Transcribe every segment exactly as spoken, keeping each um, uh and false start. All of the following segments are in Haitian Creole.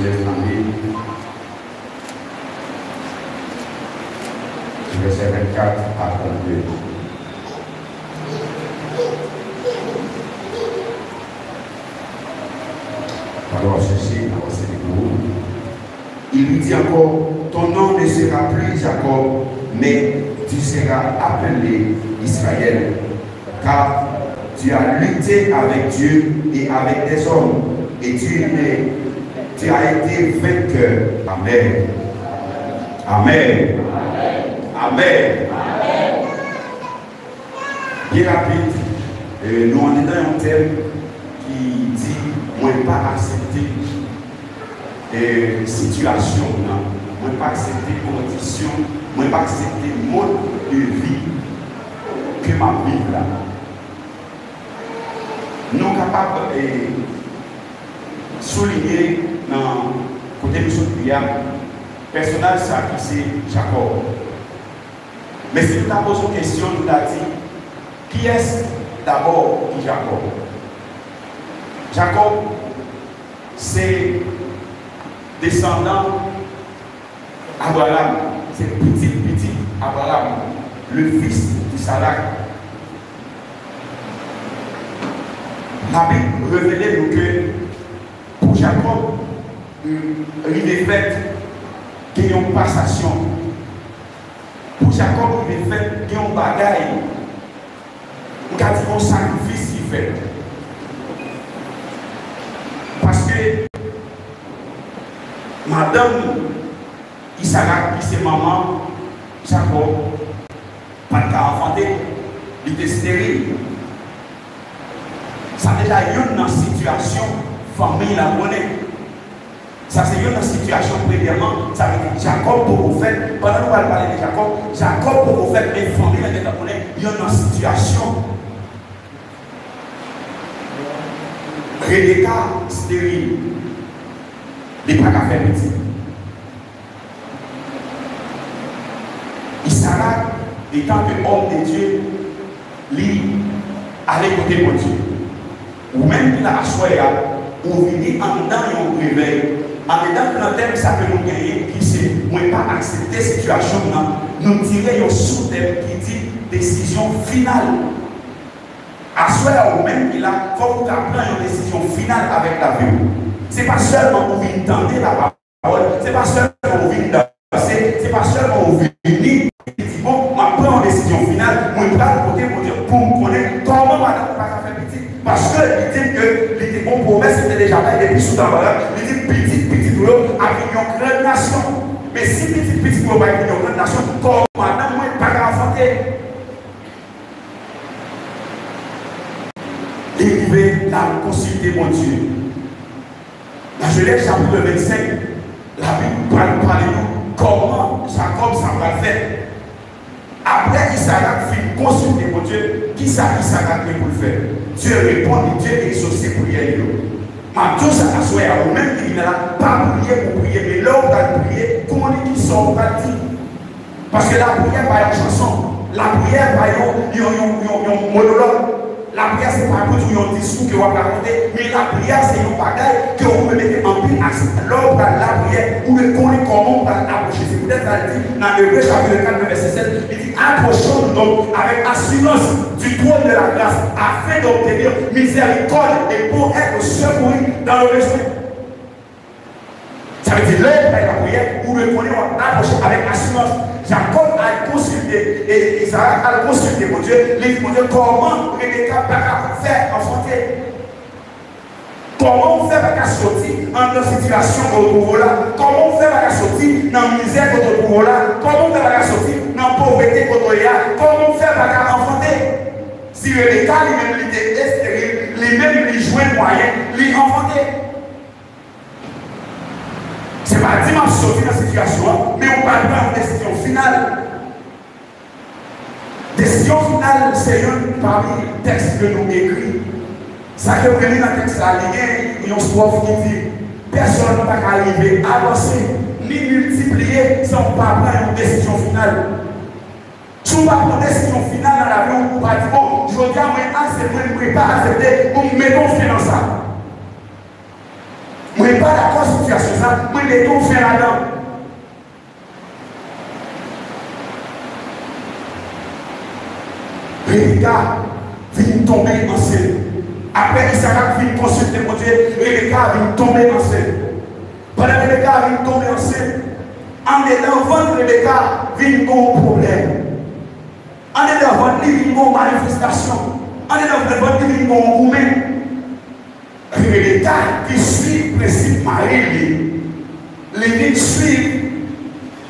Mezanmi, vèsè vennkat a trannde. Padon, w ap chèche, n ap anseye pou ou. Il lui dit encore, ton nom ne sera plus Jacob, mais tu seras appelé Israël, car tu as lutté avec Dieu et avec des hommes, et tu ne, tu as été vainqueur. Amen. Amen. Amen. Byen rapid, eh, nou andedan yon tèm ki di, mwen pa aksepte, eh, sitiyasyon m nan, mwen pa aksepte kondisyon, mwen pa aksepte mòd de vi ke m ap viv la. Nou kapab, eh, soulinye nan kote nou sot li a, pèsonaj sa ki se Jakòb. Men si nou ta poze yon kesyon, nou ta di, kiyès dabò ki Jakòb? Jakòb se desandan Abraram, se pitit pitit Abraram, le fils d'Isaac. Labib revele nou ke pou Jakòb, mm, rive fèt, gen yon pasasyon. Pou Jakòb rive fèt, gen yon bagay, m ka di yon sakrifis ki fèt. Paske madanm Isarak, ki se manman Jakòb, pa t ka anfante, li te esteril. Sa deja youn nan sitiyasyon fanmi la konnen. Sa se youn nan sitiyasyon, premyèman, sa vle di Jakòb poko fèt. Pandan nou pral pale de Jakòb, Jakòb poko fèt, men fanmi la gentan konnen youn nan sitiyasyon. Rebeka esteril, li pa ka fè pitit. Isarak, etan ke òm de Dye, li ale kote Bondye. Ou menm ki la aswè a, ou vini anndan yon revèy. Anndan gran tèm sa ke nou genyen, ki se mwen pa aksepte sitiyasyon m nan, nou tire yon soutèm ki di desizyon final. Aswè a, ou menm ki la, fòk ou ta pran yon desizyon final avèk lavi w. Se pa sèlman ou vin tande lapawòl, se pa sèlman ou vin danse, se pa sèlman ou vini, ou di, bon, m ap pran yon desizyon final, mwen pral kote Bondye pou m konnen kòman madanm mwen pa ka fè pitit. Paske li di m ke li te gon pwomès, li te deja bay depi sou tab la, li di m pitit pitit ou yo ap vin yon grann nasyon. Men si pitit pitit ou yo pa vin yon grann nasyon, kòman madanm mwen pa ka anfante? Li rive, l al konsilte Bondye. Nan Jenèz chapit vennsenk, Labib pral pale nou kòman Jakòb sa pral fèt. Apre Isarak fin konsilte Bondye, kisa Isarak gen pou l fè? Dye reponn li, Dye egzose priyè li yo. M ap di w sa aswè a, ou menm ki vin la, pa priye pou priye, men lè w pral priye, konnen kisa w pral di. Paske lapriyè pa yon chanson. Lapriyè pa yon, yon, yon, yon, yon monolog. Lapriyè se pa pou di w yon diskou ke w ap rakonte, men lapriyè se yon bagay ke ou dwe mete anpil aksan. Lè w pral lapriyè, ou dwe konnen kòman w pral apwoche. Se poutèt sa l di nan Ebre chapit kat vèsè sèz, li di, approchons-nous donc avec assurance du trône de la grâce afin d'obtenir miséricorde et pour être secourus dans le besoin. Sa vle di, lè w bay lapriyè, ou dwe konnen w ap apwoche avèk asirans. Jakòb al konsilte, e Izarak al konsilte Bondye, li di Bondye, kòman Rebeka pa ka fè anfante? Kòman w fè pa ka soti anndan sitiyasyon ke w twouve w la? Kòman w fè pa ka soti nan mizè kote w twouve w la? Kòman w fè pa ka soti nan povrete kote w ye a? Kòman w fè pa ka anfante? Si Rebeka, li menm, li te esteril, li menm, li jwenn mwayen, li anfante. Se pa di m ap soti nan sitiyasyon an, men ou pral pran yon desizyon final. Desizyon final se youn pami tèks ke nou ekri. Sa ke m renmen nan tèks la, li gen yon estròf ki di, pèsonn pa ka rive avanse, ni miltipliye san w pa pran yon desizyon final. Si w pa pran desizyon final nan lavi w, ou pa di, bon, jodi a mwen aksepte, mwen pa aksepte, bon, m mete yon fen nan sa. Mwen pa dakò sitiyasyon sa, mwen mete w fen ladan. Rebeka vin tonbe ansent. Apre Isaac vin konsilte Bondye, Rebeka vin tonbe ansent. Pandan Rebeka vin tonbe ansent, andedan vant Rebeka vin gen yon pwoblèm. Andedan vant li vin gen yon manifestasyon. Andedan vant li vin gen yon goumen. Rebeka ki swiv prensip mari li, li vin swiv,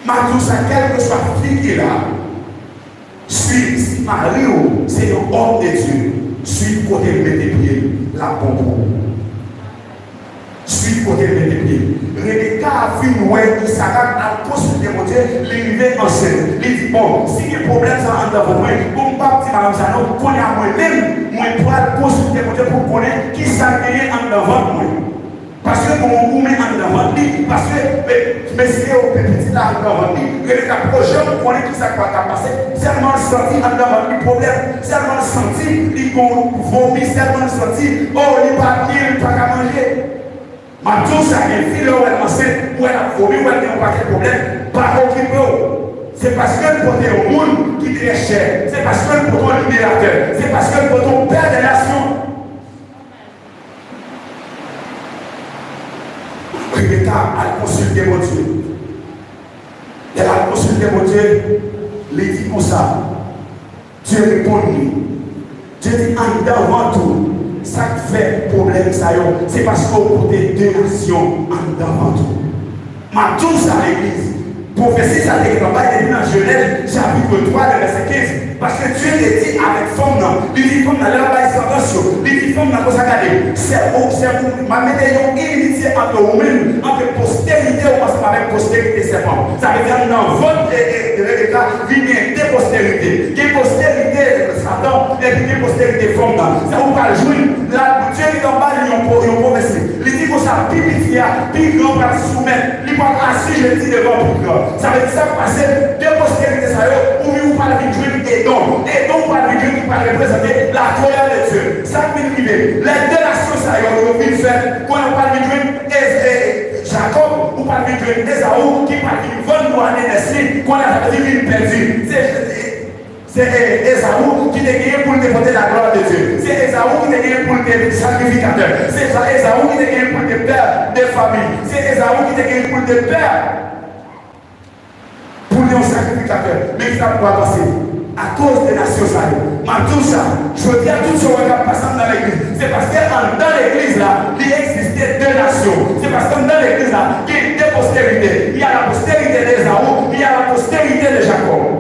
m ap di w sa, kèlkeswa fi ki la, swiv, si mari w se yon òm de Dye, swiv kote l mete pye l, l ap bon pou ou. Swiv kote l mete pye l. Rebeka vin wè Isaac al konsilte Bondye, li rive ansent. Li di, bon, si gen pwoblèm sa anndan vant mwen, bon, m p ap di madanm sa non, kounye a mwen menm, mwen pral konsilte Bondye pou m konnen ki sa k genyen anndan vant mwen. Paske gen yon goumen anndan vant li, paske, e, mesye yo, pitit la anndan vant li, Rebeka poko janm konnen ki sa k pral ka pase, sèlman l santi anndan vant li pwoblèm, sèlman l santi li gon vomi, sèlman l santi, o, li pa byen, li pa ka manje. M ap di w sa, gen fi lè w wè l ansent, ou wè l ap vomi, ou wè l gen yon pakèt pwoblèm, pa okipe w. Se paske l pote yon moun ki trè chè, se paske l pote yon liberatè, se paske l pote yon pè de nasyon. Rebeka al konsilte Bondye. Lè l al konsilte Bondye, li di konsa, Dye reponn li. Dye di, anndan vant ou, sa k fè pwoblèm sa yo, se paske w pote de nasyon anndan vant ou. M ap di w sa, legliz. Pwofesi sa te gentan bay depi nan Jenèz, chapit twa, de vèsè kenz. Paske Dye te di avèk fanm nan, li di fanm nan, lè l ap bay santans yo, li di fanm nan konsa, gade, sè ou, sè ou, m ap mete yon inimitye ant ou menm, ant posterite ou ansanm avèk posterite sèpan. Sa vle di, anndan vant, e, e, Rebeka, vin gen de posterite. Gen posterite Satan, epi gen posterite fanm nan. Sa ou pral jwenn, la, Dye li anba li yon pwo-, yon pwofesi. Li di konsa, pi piti a, pi gran pral soumèt, li pral asijeti devan pi gran. Sa vle di sa k pase, de posterite sa yo, ou vin, ou pral vin jwenn Edon. Edon ou pral vin jwenn ki pral reprezante la colère de Dieu. Sa k vin rive, lè de nasyon sa yo, yo vin fèt, kounye a ou pral vin jwenn E-, E-, Jakòb, ou pral vin jwenn Ezaou, ki pral vin vann dwa nenès li, kounye a sa vle di vin pèdi. Se, se, se, e, Ezaou ki te genyen pou l te pote la gloire de Dieu. Se Ezaou ki te genyen pou l te sakrifikatè. Se Eza-, Ezaou ki te genyen pou l te pè de fanmi. Se Ezaou ki te genyen pou l te pè, pou l te yon sakrifikatè. Men ki sa k pral pase? Akoz de nasyon sa yo. M ap di w sa, jodi a, tout sa w wè k ap pase anndan legliz, se paske anndan legliz la, li egziste de nasyon. Se paske anndan legliz la, gen de posterite. Il y a la postérité d'Ésaü, il y a la postérité de Jacob.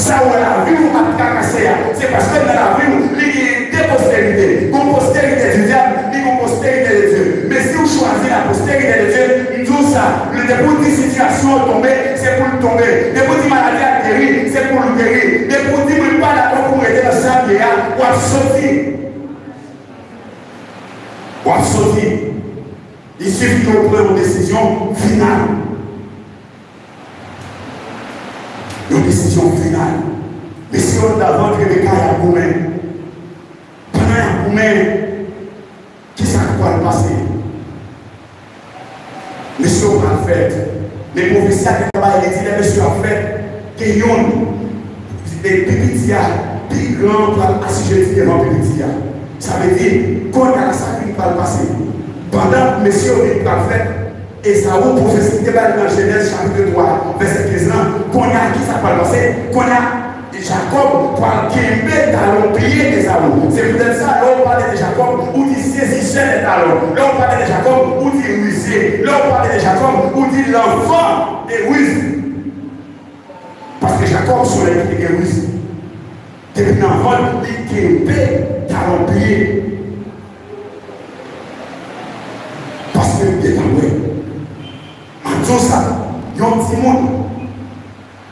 Sa w wè lavi w ap trakase a, se paske nan lavi w, li genyen de posterite. Gon posterite di dyab, li gon posterite de Dye. Men si w chwazi la postérité de Dieu, m di w sa, depi w di sitiyasyon an tonbe, se pou l tonbe. Depi w di maladi a geri, se pou l geri. Depi w di mwen pa dakò pou m rete nan sa m ye a, w ap soti. W ap soti. Il suffit ke w pran yon desizyon final. Yon desizyon final. Mesye yo anndan vant Rebeka, y ap goumen. Pandan y ap goumen, kisa k pral pase? Mesye yo pral fèt. Men pwofesi a te bay, li di lè mesye yo ap fèt, gen youn, e pi piti a, pi gran an pral asijeti devan pi piti a. Sa vle di, kounye a la sa k vin pral pase. Pandan mesye yo vin pral fèt, Ezaou, pwofesi ki te bay nan Jenèz chapit twa, vèsè kenz lan, kounye a, kisa k pral pase? Kounye a, Jakòb pral kenbe talon pye Ezaou. Se poutèt sa, lè w pale de Jakòb, ou di saisisseur de talons. Lè w pale de Jakòb, ou di rusé. Lè w pale de Jakòb, ou di l'enfant de ruse. Paske Jakòb se yon nèg ki te gen riz. Depi nan vant, li kenbe talon pye. Paske li gentan wè. M ap di w sa, yon timoun,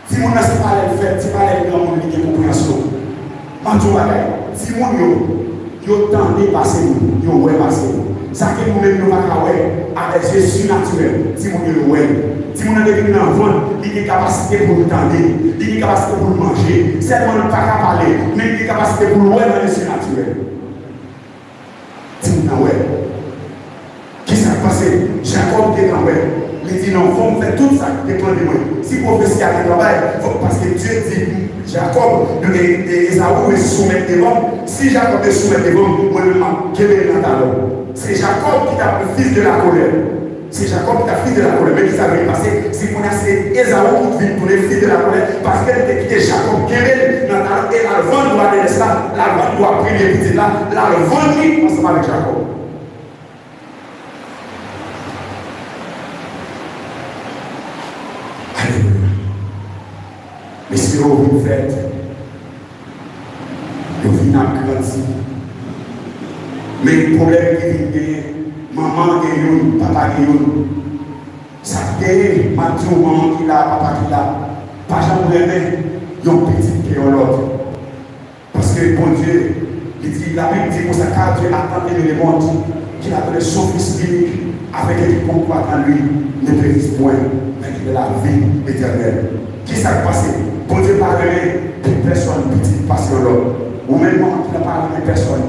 timoun nan se pa lè l fèt, se pa lè l granmoun li gen konpreyansyon. M ap di w bagay, timoun yo, yo tande pase nou, yo wè pase nou. Sa ke nou menm nou pa ka wè avèk zye sinatirèl, timoun yo, yo wè l. Timoun nan depi l nan vant, li gen kapasite pou l tande, li gen kapasite pou l manje. Sèlman l pa ka pale, men li gen kapasite pou l wè nan zye sinatirèl. Timoun nan wè. mwen. Li di, "Non, fò m fè tout sa k depann de mwen." Si pwofesi a te travay, fò, paske Dye di Jakòb, e, e, Ezaou dwe soumèt devan m. Si Jakòb te soumèt devan m, mwen menm m ap kenbe l nan talon. Se Jakòb ki t ap fils de la colère. Se Jakòb ki t ap fils de la colère. Men ki sa k vin pase? Se kounye a se Ezaou ki vin tounen fils de la colère, paske li te kite Jakòb kenbe l nan talon e l al vann dwa dèyès la, l al vann dwa premye pitit la, l al vann li ansanm avèk Jakòb. Alelouya. Mesye yo vin fèt. Yo vin ap grandi. Men pwoblèm ki vin genyen, manman gen youn, papa gen youn. Sa k genyen, m ap di w, manman ki la, papa ki la, pa janm renmen yon pitit ke yon lòt. Paske Bondye, li di, Labib di konsa, car Dieu a tant aimé le monde, qu'il a donné son Fils unique, afin que quiconque croit en lui ne périsse point, mais qu'il ait la vie éternelle. Ki sa k pase? Bondye pa renmen pèsonn pitit pase yon lòt. Ou menm manman ki la pa renmen pèsonn.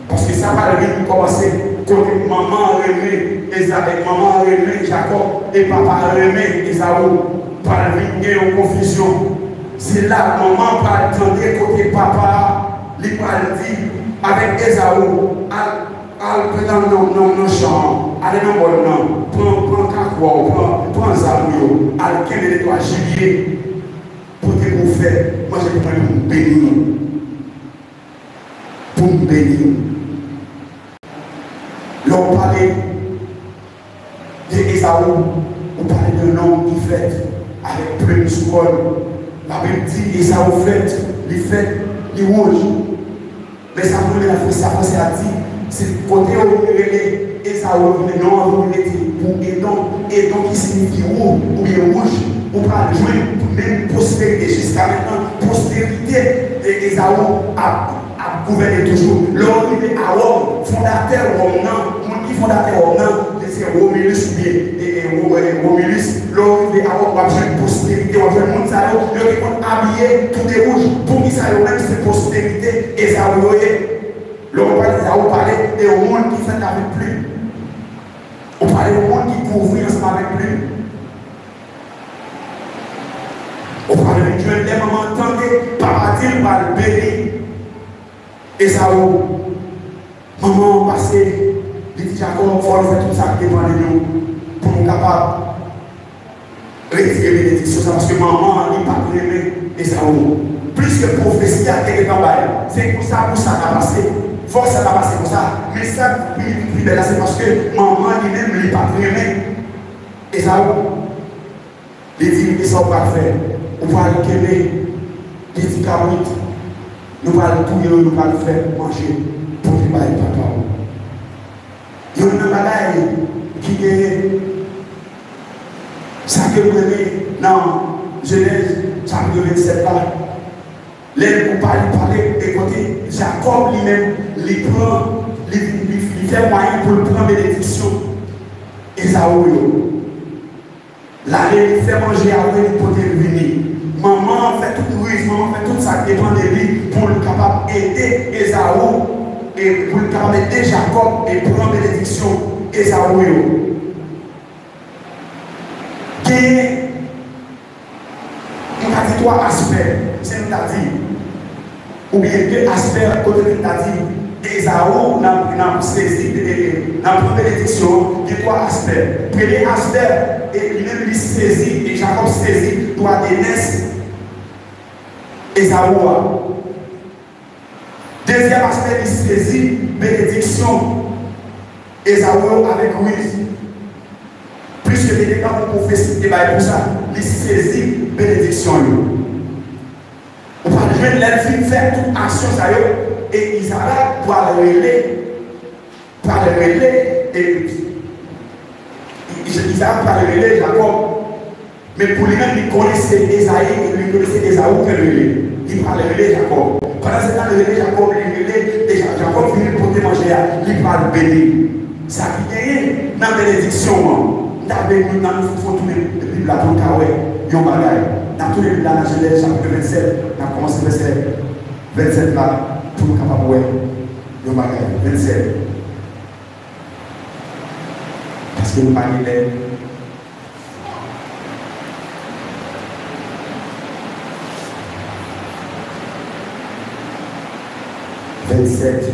Paske sa pral vin kòmanse kote manman renmen Eza-, e manman renmen Jakòb e papa renmen Ezaou. Pral vin gen yon konfizyon. Se la manman pral tande kote papa a, li pral di avèk Ezaou, al, al pran nan, nan, nan, nan chan an, ale nan mòn nan, pran, pran kakou a w, pran, pran zam ou yo, al kenbe de twa jibye, pote pou w fè manje pou mwen, pou m beni nou. Pou m beni nou. Lè w pale de Ezaou, ou pale de yon nonm ki fèt avèk plim sou kò l. Labib di Ezaou fèt, li fèt, li wouj. Men sa pou nou la fè sa franse a di, se kote yo vin rele Ezaou, vin non an vin rete pou Edon, Edon ki siyifi wou oubyen wouj. Ou pral jwenn menm posterite jiska mentnan, posterite e Ezaou ap, ap gouvène toujou. Lè w rive a Wòm, fondatè Wòm nan, moun ki fondatè Wòm nan, se Romulus oubyen, e, e, Ro-, e, Romulus. Lè w rive a Wòm, w ap jwenn posterite, w ap jwenn moun sa yo, yo te konn abiye tou de wouj. Poukisa yo menm se posterite Ezaou yo ye? Lè w pale Ezaou, w pale de yon moun ki fèt avèk plim. Ou pale yon moun ki kouvri ansanm avèk plim. Ou pral vin jwenn lè manman an tande papa di l pral beni Ezaou. Manman an pase, li di Jakòb, fò nou fè tout sa k depann de nou pou nou kapab retire benediksyon sa, paske manman an, li pa t renmen Ezaou. Pliske pwofesi a te gentan bay, se pou sa, pou sa ta pase. Fòk sa ta pase konsa. Men sa k pi, pi bèl la, se paske manman an li menm, li pa t renmen Ezaou. Li di, "Men sa w pral fè, ou pral kenbe de ti kabrit, nou pral touye yo, nou pral fè manje pote bay papa w." Youn nan bagay ki genyen, sa ke m renmen nan Jenèz chapit vennsèt la, lè ou pa li pale de kote Jakòb li menm, li pran, li, li, li fè mwayen pou l pran benediksyon Ezaou yo. L ale, li fè manje a, apre li pote l vini. Manman an fè tout riz, manman an fè tout sa k depann de li pou l kapab ede Ezaou, e pou l kapab ede Jakòb e pran benediksyon Ezaou yo. Genyen, m ka di twa aspè, si m ta di, oubyen de aspè kote ke l ta di Ezaou nan, nan sezi, e, e, nan pran benediksyon, gen twa aspè. Premye aspè, e li menm li sezi, e Jakòb sezi dwa de nès Ezaou a. Dezyèm aspè, li sezi benediksyon Ezaou yo avèk riz. Pliske te gen yon pwofesi ki te bay pou sa, li sezi benediksyon yo. Ou pral jwenn lè l fin fè tout aksyon sa yo, e Izarak pral rele, pral rele, e Izarak pral rele Jakòb. Men pou li menm, li konnen se Ezayi, li konnen se Ezaou ke l rele. Li pral rele Jakòb. Pandan se tan, li rele Jakòb, li rele, e Ja-, Jakòb vini pote manje a, li pral beni. Sa ki genyen nan benediksyon an, m ta vle nou, nan nou fò tounen Bib la pou nou ka wè yon bagay. N ap tounen Bib la nan Jenèz chapit vennsèt, n ap kòmanse vèsè vennsèt la pou nou kapab wè yon bagay. Vennsèt. Paske nou pa gen lè. vennsenk,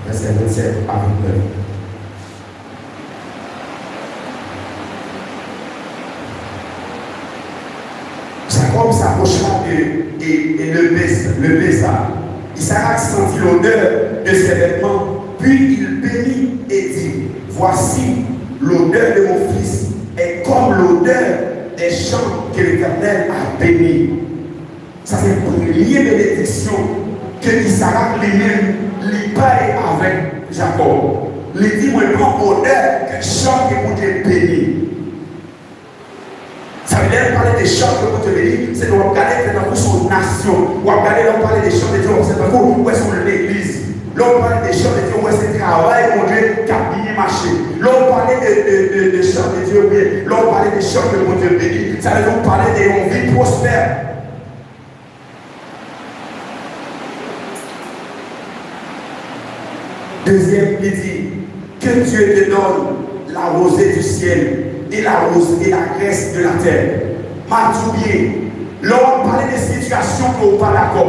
vèsè vennsenk a vennèf. Jacob s'approcha de, et, et le baisa, le baisa. Isaac sentit l'odeur de ses vêtements, puis il bénit et dit, Voici, l'odeur de mon fils est comme l'odeur des champs que l'Éternel a bénis. Sa se premye benediksyon ke Isaac li menm li bay avèk Jacob. Li di, Mwen pran odè ke chan ke Bondye beni. Sa vle di, lè l pale de chan ke Bondye beni, se lè w ap gade, se tankou se yon nasyon. W ap gade, lè w pale de chan de Dye, w ap se tankou w wè se yon legliz. Lè w pale de chan de Dye, w wè se travay Bondye k ap byen mache. Lè w pale de, de, de, de chan de Dye, oubyen lè w pale de chan ke Bondye beni, sa vle di w pale de yon vi pwospè. Dezyèm, li di, Que Dieu te donne la rosée du ciel et la rose et la graisse de la terre. M ap di w byen, lè w ap pale de sitiyasyon ke w pa dakò,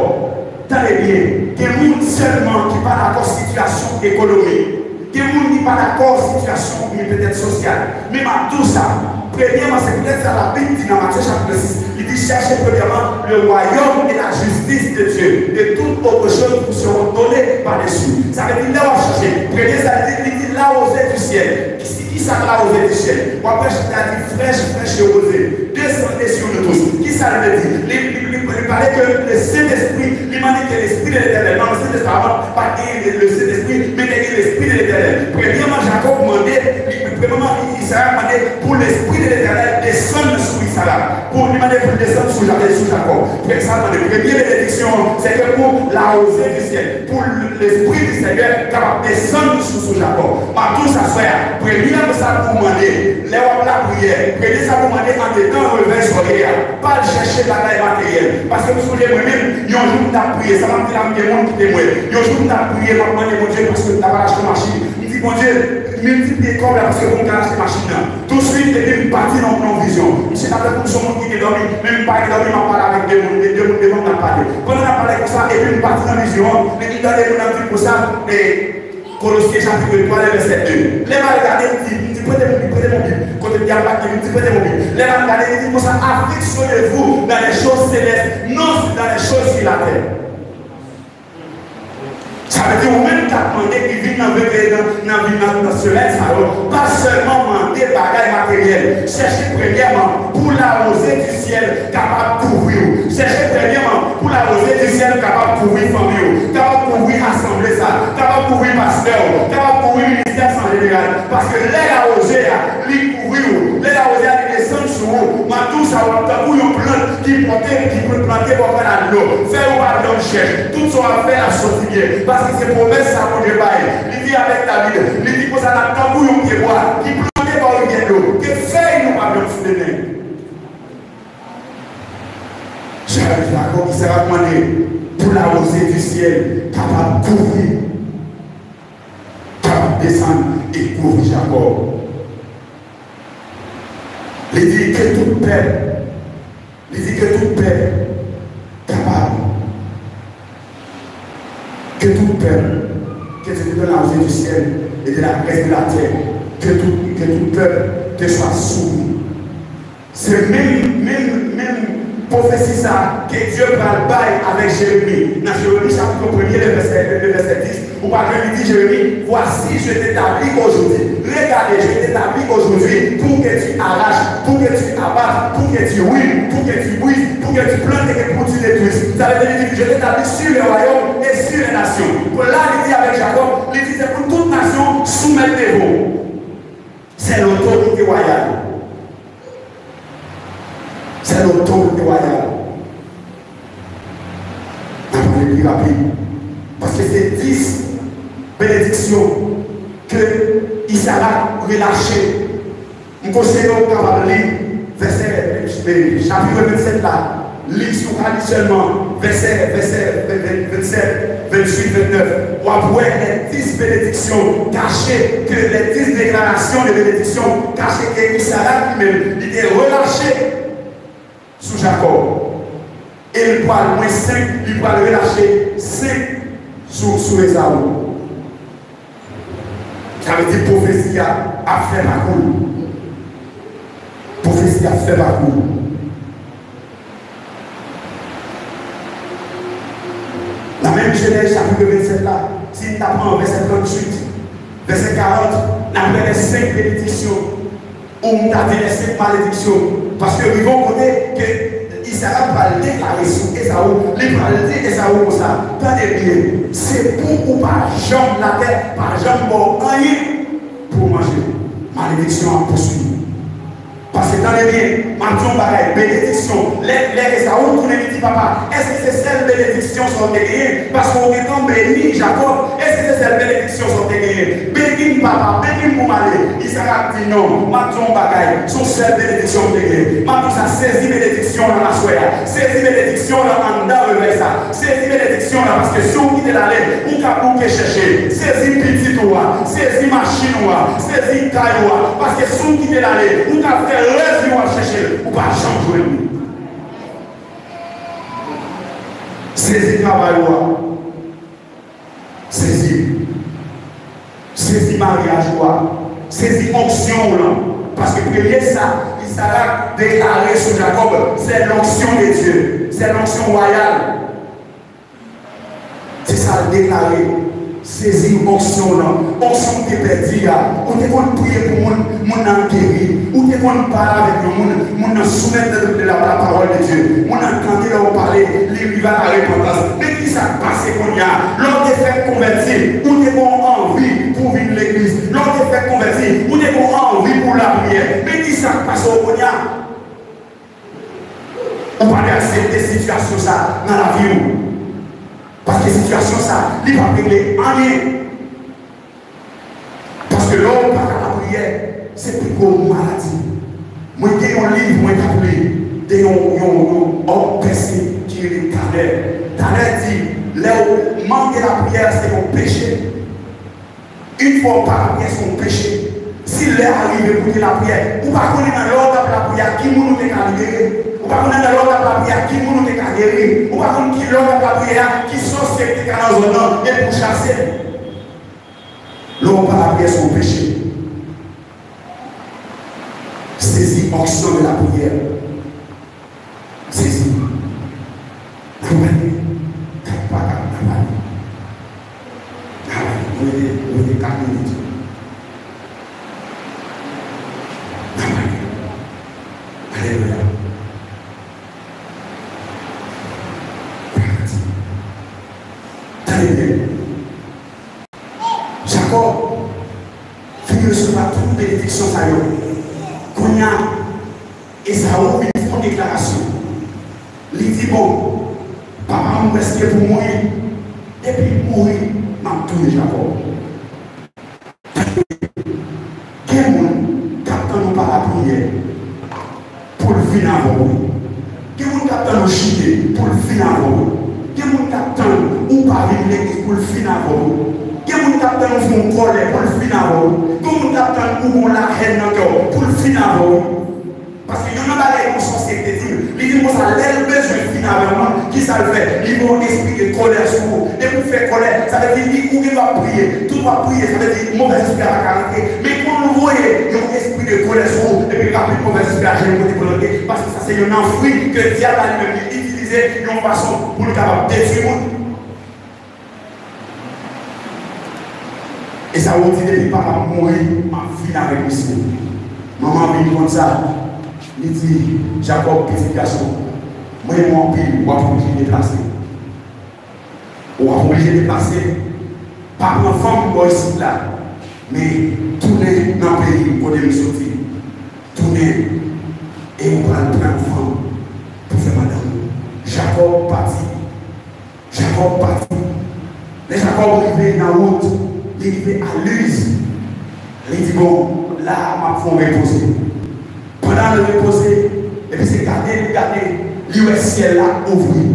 tande byen, gen moun sèlman ki pa dakò sitiyasyon ekonomik. Gen moun ki pa dakò sitiyasyon oubyen petèt sosyal. Men m ap di w sa, premyèman, se poutèt sa Labib di nan Matye chapit sis, li di, Cherchez premièrement le royaume et la justice de Dieu, et toutes autres choses vous seront données par-dessus. Sa vle di, lè w ap chache, premye sa li di, li di, la rosée du ciel. Ki, kisa la rosée du ciel? W ap wè Jezi a di, Fraîche, fraîche rosée, descendez sur nous tous. Kisa l vle di? Li, li, li, li pale ke le Sentespri, li mande ke Lespri de Letènèl, nan le Sentespri, pa gen le Sentespri, men te gen Lespri de Letènèl. Premyèman, Jakòb mande, li, premyèman, Isaac mande pou Lespri de Letènèl desann sou Isaac, pou li mande pou l desann sou Ja-, sou Jakòb. Premye sa mande, premye benediksyon, se ke pou la rosée du ciel, pou Lespri di Senyè kapab desann sou, sou Jakòb. M ap di w sa, frè, premye sa pou w mande, lè w ap lapriyè, premye sa pou w mande andedan revèy soleil a. Pa al chèche bagay materyèl. Paske m sonje mwen menm, yon jou m t ap priye, sa m ap di la, m gen moun ki temwen. Yon jou m t ap priye, m ap mande Bondye paske m ta pral achte yon machin. M di, Bondye, miltipliye kòb la paske pou m ka achte machin nan. Tousuit, epi m pati nan, nan yon vizyon. Misye t ap tankou m se yon moun ki gen dòmi, men m pa gen dòmi, m ap pale avèk de moun, e de moun devan m n ap pale. Pandan n ap pale konsa, epi m pati nan vizyon an, epi m tande moun ap di m konsa, e, Kolosyen chapit twa, le vèsè de. Lè m al gade, m di, m di, prete m yon Bib, prete m yon Bib. Kote m te ap gade, m di, prete m yon Bib. Lè m al gade, li di konsa, Affectionnez-vous dans les choses célestes, non dans les choses sur la terre. Sa vle di, ou menm k ap mande ki vin nan veve nan, nan vin nan, nan semèn sa yo, pa sèlman mande bagay materyèl. Chèche premyèman pou la rosée du ciel kapab kouvri w. Chèche premyèman pou la rosée du ciel kapab kouvri fanmi w, kapab kouvri asanble sa, kapab kouvri pastè w, kapab kouvri ministè sa an jeneral. Paske lè la rosée a, li kouvri w, lè la rosée a, li desann sou ou, m ap di w sa, w ap tankou yon plant ki pote, ki plante bò kanal dlo. Fèy ou pa janm chèch. Tout sa w ap fè ap soti byen. Paske se pwomès sa Bondye bay. Li di avèk David, li di konsa, l ap tankou yon pyebwa ki plante bò rivyè dlo, ke fèy nou pa janm sou demen. Jakòb, Izarak mande pou la rosée du ciel kapab kouvri, kapab desann e kouvri Jakòb. Li di ke tout pèp, li di ke tout pèp kapab, ke tout pèp, ke Dieu te donne la rosée du ciel et de la graisse de la terre, ke tout, ke tout pèp te swa soumi. Se menm, menm, menm pwofesi sa ke Dye pral bay avèk Jeremi. Nan Jeremi chapit premye, le vèsè, le vèsè dis, ou pa jwenn li di Jeremi, Voici, je t'établis aujourd'hui. Regardez, je t'établis aujourd'hui pour que tu arraches, pour que tu abattes, pour que tu ruines, pour que tu brises, pour que tu plantes et que pour que tu détruises. Sa vle di, li di, Je t'établis sur les royaumes et sur les nations. Pou la, li di avèk Jakòb, li di, Se pou tout nasyon soumèt devan w. C'est l'autorité royale. C'est l'autorité royale. N ap pale pi rapid. Paske se dis benediksyon ke Izarak relache. M konseye w kapab li vèsè, chapit vennsèt la. Li, si w ka li sèlman vèsè, vèsè vennsèt, venntuit, vennèf, w ap wè lè dis benediksyon kache, ke lè dis deklarasyon de benediksyon kache ke Izarak li menm, li te relache sou Jakòb. E li pral, mwen senk, li pral relache senk sou, sou Ezaou. Sa vle di pwofesi a ap fè pakou l. Pwofesi a ap fè pakou l. Nan menm Jenèz chapit vennsèt la, si n ta pran vèsè tranntuit, vèsè karant, n ap wè senk benediksyon. Ou m ta di lè senk malediksyon, paske rive yon kote ke Izarak pral deklare sou Ezaou, li pral di Ezaou konsa, tande byen, se pou ou pa janm latè, pa janm ba w anyen pou w manje. Malediksyon ap pouswiv. Paske tande byen, m ap di yon bagay, benediksyon, lè, lè Ezaou tounen li di, papa, èske se sèl benediksyon sa w te genyen? Paske w gentan beni Jakòb, èske se sèl benediksyon sa w te genyen? Beni m, papa, beni m pou m ale. Izarak di, non, m ap di yon bagay, se yon sèl benediksyon m te gen. M ap di sa, sezi benediksyon w lan aswè a. Sezi benediksyon w lan anndan revèy sa. Sezi benediksyon w lan, paske si w kite l ale, ou ka bouke chèche. Sezi pitit ou a, sezi machin ou a, sezi kay ou a. Paske si w kite l ale, ou ka fè rèv yo ap chèche l, ou pa janm jwenn li. Sezi travay ou a. Sezi. Sezi maryaj ou a. Sezi onksyon w lan. Paske premye sa Izarak deklare sou Jakòb, c'est l'onction de Dieu. C'est l'onction royale. Se sa l deklare. Sezi onksyon w lan. Onksyon w te pèdi a. Ou te konn priye pou moun, moun nan geri. Ou te konn pale avèk yon moun, moun nan soumèt tèt li la, la parole de Dieu. Moun nan tande lè w pale, li rive a la repantans. Men ki sa k pase kounye a? Lè w te fèk konvèti, ou te gen yon anvi pou w vin legliz. Lè w te fèk konvèti, ou te gen yon anvi pou lapriyè. Men ki sa k pase w kounye a? Ou pa dwe aksepte sitiyasyon sa nan lavi w. Paske sitiyasyon sa, li p ap regle anyen. Paske lè w pa ka lapriyè, se pi gwo maladi. Mwen gen yon liv mwen t ap li de yon, yon, yon òm pèse ki rele Tanè. Tanè di, lè w manke lapriyè, se yon peche. Yon fwa w pa lapriyè, se yon peche. Si lè a rive pou w te lapriyè, ou pa konnen nan lè w t ap lapriyè a, ki moun ou te ka libere. Ou pa konnen nan lè w t ap lapriyè a, ki moun ou te ka geri. Ou pa konn ki lè w t ap lapriyè a, ki sòsye ki te ka nan zòn nan, epi w chase l. Lè w pa lapriyè, se yon peche. Sezi onction de la prière. Sezi. N ap ale. Kat pa kat, n ap ale. N ap ale. Nou rete, nou rete kat minit. N ap ale. Alelouya. Tande byen. Jakòb vin resevwa tout benediksyon sa yo. Kounye a, Ezaou vin fè yon deklarasyon. Li di, bon, papa m prèske pou mouri. Depi l mouri, m ap touye Jakòb. Gen moun k ap tann ou pa lapriyè pou l vin avè w. Gen moun k ap tann ou chite pou l vin avè w. Gen moun k ap tann ou pa vin legliz pou l vin avè w. Gen moun k ap tann ou fè yon kòlè pou l vin avè w. Gen moun k ap tann ou gon lahèn nan kè w pou l vin avè w. Paske youn nan bagay yon sòsye te di m, li di m konsa, lè l bezwen fin avè yon moun, ki sa l fè? Li voye yon espri de kòlè sou ou. Depi w fè kòlè, sa vle di li, ou gen dwa priye. Tout w ap priye, sa vle di movèzespri a pa ka rantre. Men pou l voye yon espri de kòlè sou ou, epi rapid movèzespri a jwenn kote pou l rantre. Paske sa se yon nan fwi ke dyab la li menm li itilize yon fason pou l kapab detwi moun. Ezaou di, depi papa m mouri, m ap vin avèk misye. Manman vin konn sa, li di, Jakòb, pitit gason, mwen renmen w anpil, w ap oblije deplase. W ap oblije deplase, pa pran fanm bò isit la, men tounen nan peyi m kote m soti. Tounen, e ou pral pran yon fanm pou fè madanm ou. Jakòb pati. Jakòb pati. Lè Jakòb rive nan wout, li rive a Luz. Li di, bon, la a, m ap fè yon repoze. Pandan l repoze, epi se gade l gade, li wè syèl la ouvri.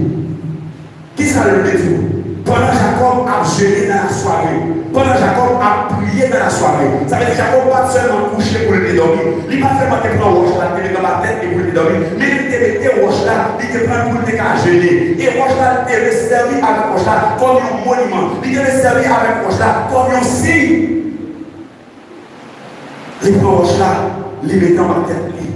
Ki sa l vle di w? Pandan Jakòb ap jene nan lasware, pandan Jakòb ap priye nan lasware, sa vle di Jakòb pa t sèlman kouche pou l te dòmi, li pa t sèlman te pran wòch la, te met anba tèt li pou l te dòmi, men li te mete wòch la, li te pran l pou l te ka jene. E Wòch la, li te vle sèvi avèk wòch la kòm yon moniman. Li te vle sèvi avèk wòch la kòm yon siy. Li pran wòch la, li mete anba tèt li.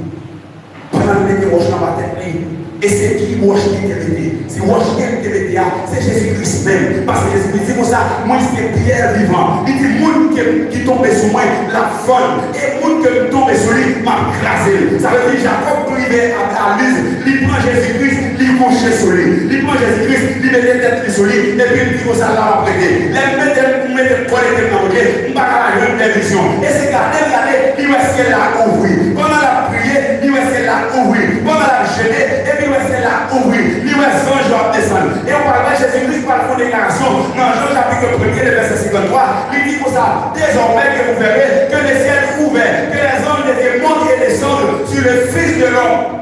Pandan l mete wòch la anba tèt li, e se ki wòch li te mete? Se wòch ke li te mete a, se Jezi Kris menm. Paske Jezi Kris di konsa, mwen se pyè vivan. Li di moun ke, ki tonbe sou mwen, l ap fann. E moun ke m tonbe sou li, m ap kraze l. Sa vle di Jakòb rive a, a Liz, li pran Jezi Kris, li kouche sou li. Li pran Jezi Kris, li mete tèt li sou li, epi li di konsa, la m ap rete. Lè m mete, m mete kò m nan Bondye, m pa ka pa jwenn pèmisyon. E se gade l gade, li wè syèl la ouvri. Pandan l ap priye, li wè syèl la ouvri. Pandan l ap jene, epi l wè syèl la ouvri. Li wè zanj yo ap desann. E ou pral wè Jezi Kris pral fè yon deklarasyon nan Jan chapit premye, le vèsè senkanntwa. Li di konsa, désormais que vous verrez que le ciel ouvert, que les anges de Dieu montent et descendent sur le Fils de l'homme.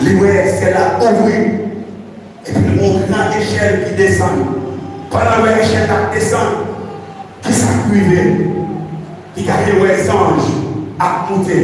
Li wè syèl la ouvri, epi l wè yon gran echèl ki desann. Pandan l wè echèl la desann, kisa k rive? Li gade, l wè zanj ap monte.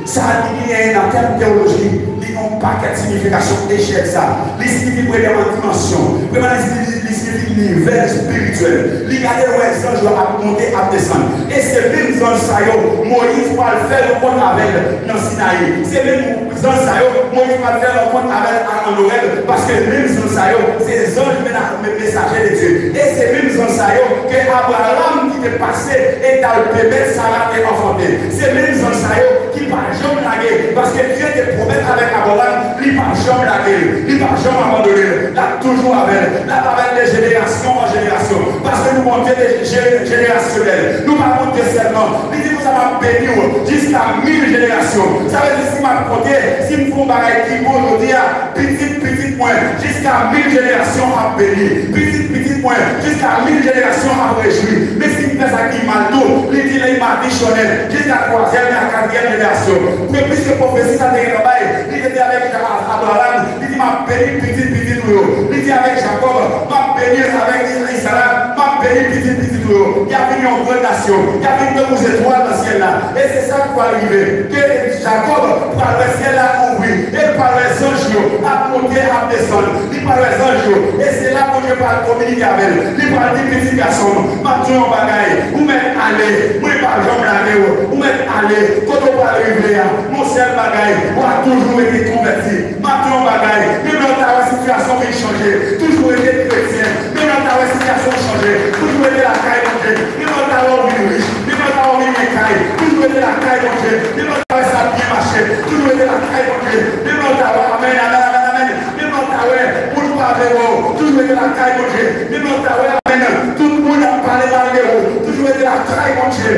Sa li genyen nan tèm teyoloji, li gen yon pakèt siyifikasyon echèl sa. Li siyifi premyèman dimansyon. Premyèman, li siyifi, li siyifi nivèl espirityèl. Li gade, l wè zanj yo ap monte, ap desann. E se menm zanj sa yo, Moyiz pral fè rankont avè l nan Sinayi. Se menm zanj sa yo, Moyiz pral fè rankont avè l a, an Orèb, paske menm zanj sa yo, se zanj mena-, me-, mesaje de Dye. E se menm zanj sa yo ke Abraram ki te pase e t al pèmèt Sara te anfante. Se menm zanj sa yo ki pa janm lage, paske Dye te pwomèt avèk Abraram, li pa janm lage l, li pa janm abandone l, l ap toujou avè l, l ap avè l de jenerasyon an jenerasyon, paske nou Bondye de je-, jenerasyonèl, nou pa Bondye sèlman. Li di konsa, m ap beni w jiska mil jenerasyon. Sa vle di, si m ap konte, si m fè yon bagay ki bon jodi a, pitit pitit mwen, jiska mil jenerasyon ap beni. Pitit pitit mwen, jiska mil jenerasyon ap rejwi. Men si m fè sa ki mal tou, li di, lè m madichonnen, jiska twazyèm e a katriyèm jenerasyon. Piske pwofesi sa te gentan bay, li te di avèk Abraram, li di, m ap beni pitit pitit ou yo. Li di avèk Jakòb, m ap beni avèk Izarak, m ap beni pitit pitit ou yo. Y ap vin yon gran nasyon. Y ap vin tankou zetwal nan syèl la. E se sa k pral rive. Ke Jakòb pral wè syèl la ouvri. E l pral wè zanj yo ap monte, ap desann. Li pral wè zanj yo. E se la Bondye pral kominike avè l. Li pral di, pitit gason m, m ap di w yon bagay. Ou mèt ale. Mwen p ap janm lage w. Ou mèt ale. Kote w pral rive a, yon sèl bagay, w a toujou rete konvèti. M ap di yon bagay, menm lè w ta wè sitiyasyon vin chanje, toujou rete kretyen. Menm lè w ta wè sitiyasyon chanje, toujou rete lakay Bondye. Menm lè w ta wè w vin rich, menm lè w ta wè w vin gen kay, toujou rete lakay Bondye. Menm lè w ta wè sa ap byen mache, toujou rete lakay Bondye. Menm lè w ta wè, amèn, amèn, amèn, amèn. Menm lè w ta wè moun pa vle wè w, toujou rete lakay Bondye. Menm lè w ta wè, amèn, tout moun ap pale mal de ou, toujou rete lakay Bondye.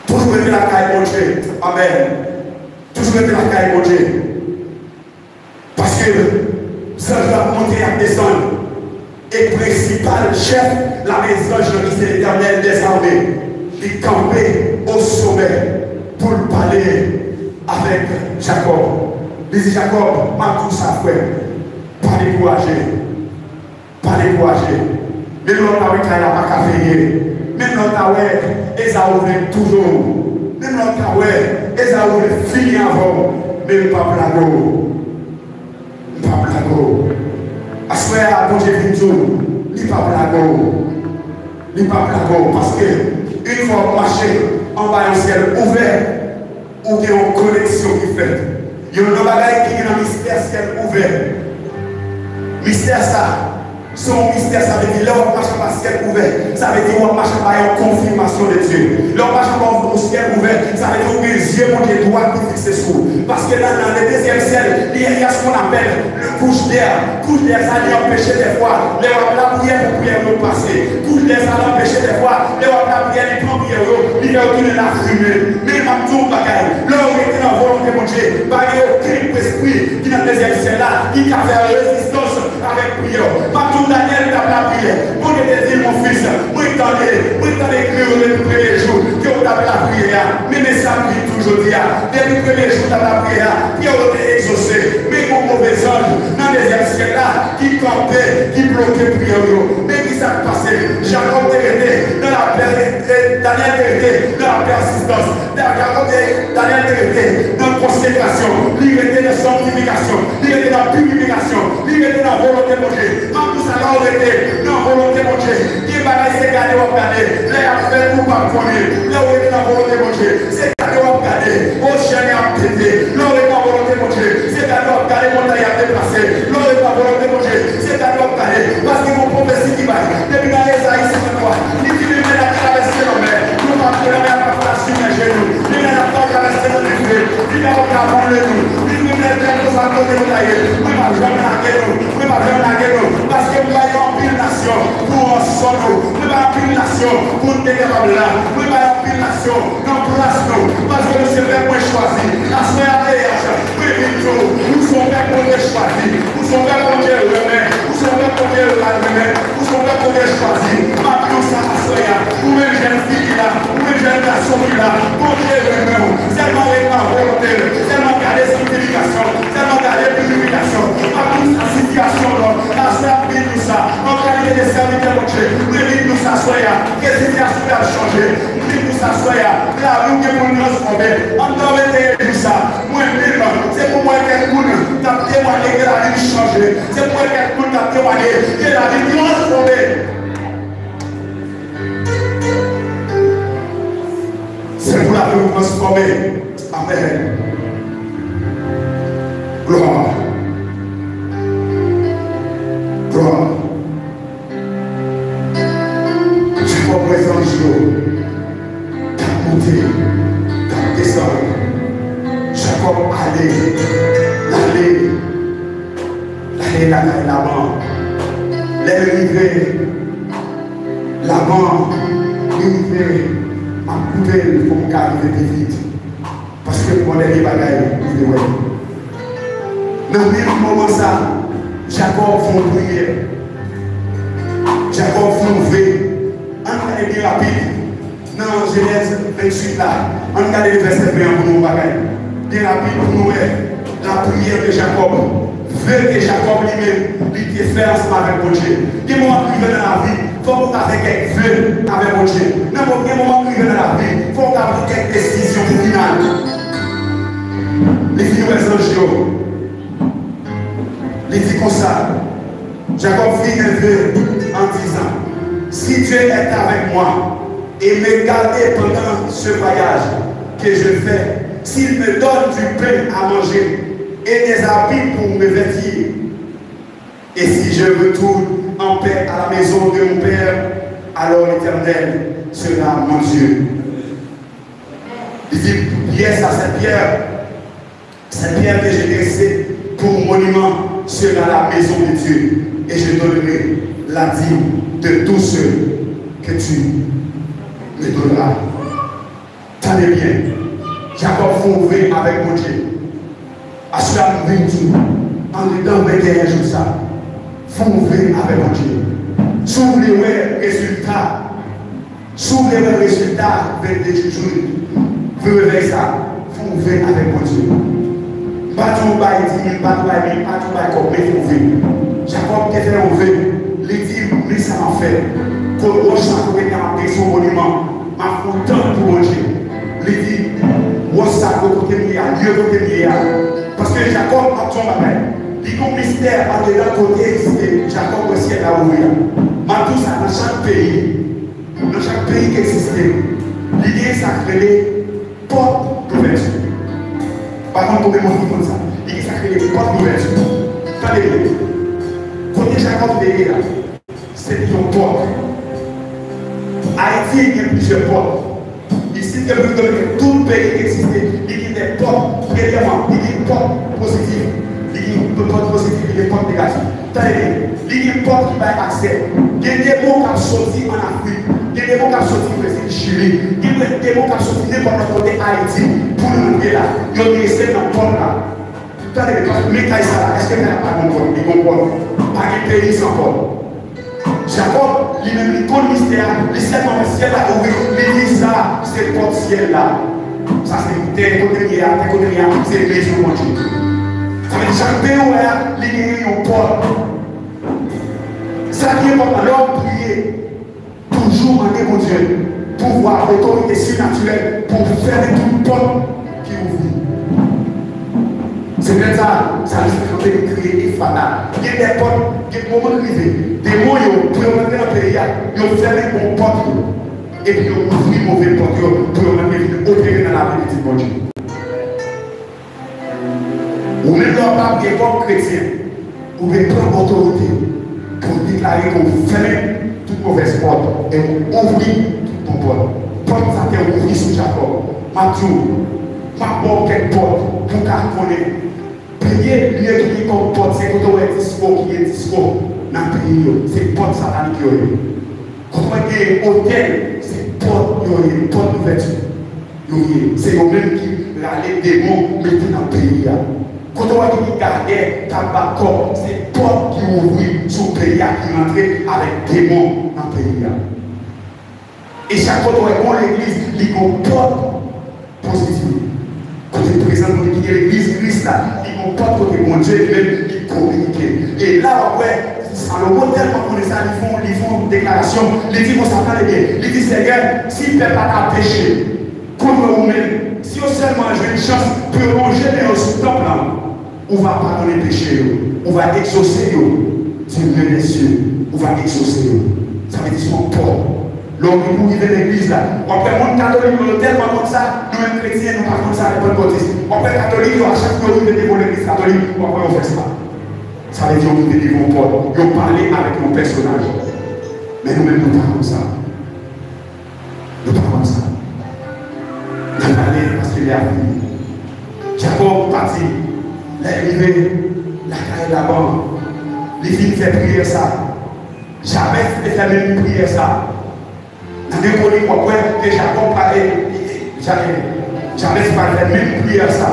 Toujou rete lakay Bondye. Amèn. Toujou rete lakay Bondye. Paske zanj yo ap monte, y ap desann. E prensipal chèf lame zanj yo ki se Letènèl dèzame, li kanpe o somè pou l pale avèk Jakòb. Li di, Jakòb, m ap di w sa, frè, pa dekouraje. Pa dekouraje. Menm lè w ta wè kay la pa ka veye. Menm lè w ta wè Ezaou vle touye w. Menm lè w ta wè Ezaou vle fini avè w. Men m p ap lage w. M p ap lage w. Aswè a, Bondye vin di w, li p ap lage w. Li p ap lage w. Paske, yon fwa w mache anba yon syèl ouvè, ou gen yon koneksyon ki fèt. Youn nan bagay ki gen nan mistè syèl ouvè. Mistè sa, se yon mistè, sa vle di lè w ap mache anba syèl ouvè, sa vle di w ap mache anba yon konfimasyon de Dye. Lè w ap mache anba yon syèl ouvè, sa vle di w gen zye Bondye dwat ki fikse sou ou. Paske nan, nan le dezyèm syèl, li y a ce qu'on appelle le couche d'air. Kouch dèyè sa, li anpeche dèfwa, lè w ap lapriyè pou priyè w yo pase. Kouch dèyè sa, li anpeche dèfwa, lè w ap lapriyè, li pran priyè w yo, li fè yo tounen lafimen. Men m ap di w yon bagay, lè w rete nan volonte Bondye, pa gen okenn espri ki nan dezyèm syèl la ki ka fè rezistans avèk priyè w. M ap di w, Danyèl t ap lapriyè, Bondye te di l, mon fils, mwen tande, mwen tande kri w depi premye jou ke w t ap lapriyè a. Men, men sa m di tou jodi a, depi premye jou w t ap lapriyè a, priyè w yo te egzose. Men gen yon move zanj nan dezyèm syèl la ki kanpe, ki bloke priyè w yo. Men ki sa k pase? Jakòb te rete nan lapè, e, e, Danyèl te rete nan lapè asistans. Dayè, Danyèl te rete nan konsekrasyon, li rete nan sanktifikasyon, li rete nan pirifikasyon, li rete nan volonte Bondye. M ap di w sa, lè w rete nan volonte Bondye, gen bagay se gade w ap gade. Lè y ap fèt ou p ap konnen. Lè w rete nan volonte Bondye, se gade w ap gade. O, chèn y ap pete. Lè w rete nan volonte Bondye, se gade w ap gade montann y ap deplase. Lè w rete nan volonte Bondye, se gade w ap gade. Paske gon pwofesi ki bay. Depi nan Ezayi senkanntwa, li di, limyè n ap travèse lanmè. Nou p ap, lanmè a p ap pa sibmèje nou. Limyè n ap travèse nan dife. Limyè a p ap pa boule nou. Li di, limyè a p ap kote nou ta ye. Mwen p ap janm lage nou. Mwen p ap janm lage nou. Paske m bay anpil nasyon pou ranson nou. Mwen bay anpil nasyon pou n te kapab la. Mwen bay anpil nasyon nan plas nou. Paske nou se pèp mwen chwazi. Aswè a, P H, mwen vin di w, ou se yon pèp Bondye chwazi. Ou se yon pèp Bondye renmen. Ou se yon pèp Bondye renmen. Ou se yon pèp Bondye chwazi. M ap di w sa aswè a. Ou menm jèn fi ki la. Ou menm jèn gason ki la. Bondye renmen w. Sèlman ret nan volonte l. Sèlman gade sanktifikasyon. Sèlman gade pirifikasyon. M ap di w sa, sitiyasyon lòt. Aswè a, m vin di w sa. An kalite de sèvitè Bondye, mwen vin di w sa aswè a. Ke sitiyasyon w ap chanje. M vin di w sa aswè a. Lavi w gen pou l transfòme. Anndan venteyen jou sa. Mwen menm, se pou m wè kèk moun k ap temwaye ke lavi m chanje. Se pou m wè kèk moun k ap temwaye ke lavi m transfòme. Se pou lavi w transfòme. Amèn. Glwa. Glwa. Jakòb wè zanj yo k ap monte, k ap desann. Jakòb ale, l ale, l ale lakay Laban. Lè l rive, Laban, li rive, m ap koute l pou m ka rive pi vit. Paske m gon dènye bagay m vle wè. Nan menm moman sa, Jakòb fè yon priyè. Jakòb fè yon ve. Ann gade byen rapid. Nan Jenèz venntuit la, ann gade vèsè ven an pou nou yon bagay. Byen rapid pou nou wè. Lapriyè de Jakòb, ve ke Jakòb li menm, li te fè ansanm avèk Bondye. Gen moman k rive nan lavi, fòk ou ka fè kèk ve avèk Bondye. Nan mo-, gen moman k rive nan lavi, fòk ou ka pran kèk desizyon pou final. Li vin wè zanj yo. Li di konsa, Jacob fit un vœu en disant, si Dieu est avec moi et me garde pendant ce voyage que je fais, s'il me donne du pain à manger et des habits pour me vêtir, et si je retourne en paix à la maison de mon père, alors l'Éternel sera mon Dieu. Li di, pyè sa, se pyè Cette pierre que j'ai dressée pour monument sera la maison de Dieu, et je donnerai la dîme de tout ce que tu me donneras. Tande byen, Jakòb fè yon ve avèk Bondye. Aswè a m vin di w, andedan venteyen jou sa, fè yon ve avèk Bondye. Si w vle wè rezilta, Si w vle wè rezilta vennde jou, jou revèy sa, fè yon ve avèk Bondye. M pa di w bay dis mil, m pa di w bay mil, m pa di w bay kòb, men fè yon ve. Jakòb te fè yon ve. Li di, men sa m ap fè. Kot wòch sa kote m ap drese yon moniman, m ap fè yon tanp pou Bondye. Li di, wòch sa kote m ye a, lye kote m ye a. Paske Jakòb ap di yon bagay. Li gen yon mistè andedan kote Jakòb wè syèl la ouvri a. M ap di w sa nan chak peyi. Nan chak peyi ki egziste, li gen sa k rele pòt douvèti. Pa konn konbyen moun ki konn sa. Li gen sa k rele pòt douvèti. Tande byen. Kote Jakòb te ye a, se te yon pòt. Ayiti gen plizyè pòt. Isit, gen plizyè, tout peyi ki egziste, li gen de pòt. Premyèman, li gen pòt pozitif. Li gen pòt pozitif, li gen pòt negatif. Tande byen, li gen pòt ki bay aksè. Gen demon k ap soti ann Afrik, gen demon k ap soti Brezil, Chili, gen demon k ap soti nenpòt lòt kote Ayiti pou l rantre la. Yo drese nan pòt la. Tande byen, paske men kay sa la, èske kay la pa gen pòt? Li gen pòt. Pa gen peyi san pòt. Jakòb, li menm, li konn mistè a, li sèlman wè syèl la ouvri, li di sa, se pòt syèl la. Sa se tè kote m ye a, tè kote m ye a, se mezon Bondye. Sa vle di chak peyi w wè a, li genyen yon pòt. Sa ki enpòtan, lè w ap priye, toujou mande Bondye, pouvwa, otorite sinatirèl pou fèmen tout pòt ki ouvri. Se lè sa, sa li fè kanpe, li kriye Efrata. Gen de pòt, gen moman k rive, demon yo, pou yo rantre nan peyi a, yo fèmen bon pòt yo. Epi yo ouvri move pòt yo pou yo rantre vin opere nan lavi pitit Bondye. Ou menm lè w pa priye kòm kretyen, ou dwe pran otorite pou w deklare ke w fèmen tout movèz pòt e w ouvri tout bon pòt. Pòt sa te ouvri sou Jakòb. M ap di w, m ap ba w kèk pòt pou w ka konnen. Premye lye ki gen kòm pòt, se kote w wè disko ki gen disko nan peyi yo. Se pòt satanik yo ye. Kote w wè gen otèl, se pòt yo ye, pòt louvèti yo ye. Se yo menm ki rale demon mete nan peyi a. Kote w wè gen gadè k ap bat kò, se pòt ki ouvri sou peyi a ki rantre avèk demon nan peyi a. E chak kote w wè gon legliz, li gon pòt pozitif. Kote prezans Bondye ki gen legliz Kris la, li gon pòt kote Bondye li menm li kominike. E la w ap wè, Salomon tèlman konnen sa, li fè yon, li fè yon deklarasyon, li di konsa, tande byen, li di, Senyè, si pèp la ta peche kont ou menm, si yo sèlman jwenn chans pou yo lonje men yo sou tanp lan, ou va padone peche yo, ou va egzose yo, Dieu mennen sye, ou va egzose yo. Sa vle di se yon pòt. Lè w vin pou rive legliz la, w ap wè moun katolik yo tèlman konn sa, nou menm kretyen, nou pa konn sa, lè pantkotis. W ap wè katolik yo, a chak fwa yo rive devan legliz katolik, w ap wè yo fè sa. Sa vle di yo rive devan yon pòt, yo pale avèk yon pèsonaj. Men nou menm, nou pa konn sa. Nou pa konn sa. N ap ale paske lè a fini. Jakòb pati, lè l rive lakay Laban, li fin fè priyè sa. Jamè te fè menm priyè sa. Nan de Kwonik, w ap wè ke Jakòb pale, Jamè, Jamè te pral fè menm priyè sa.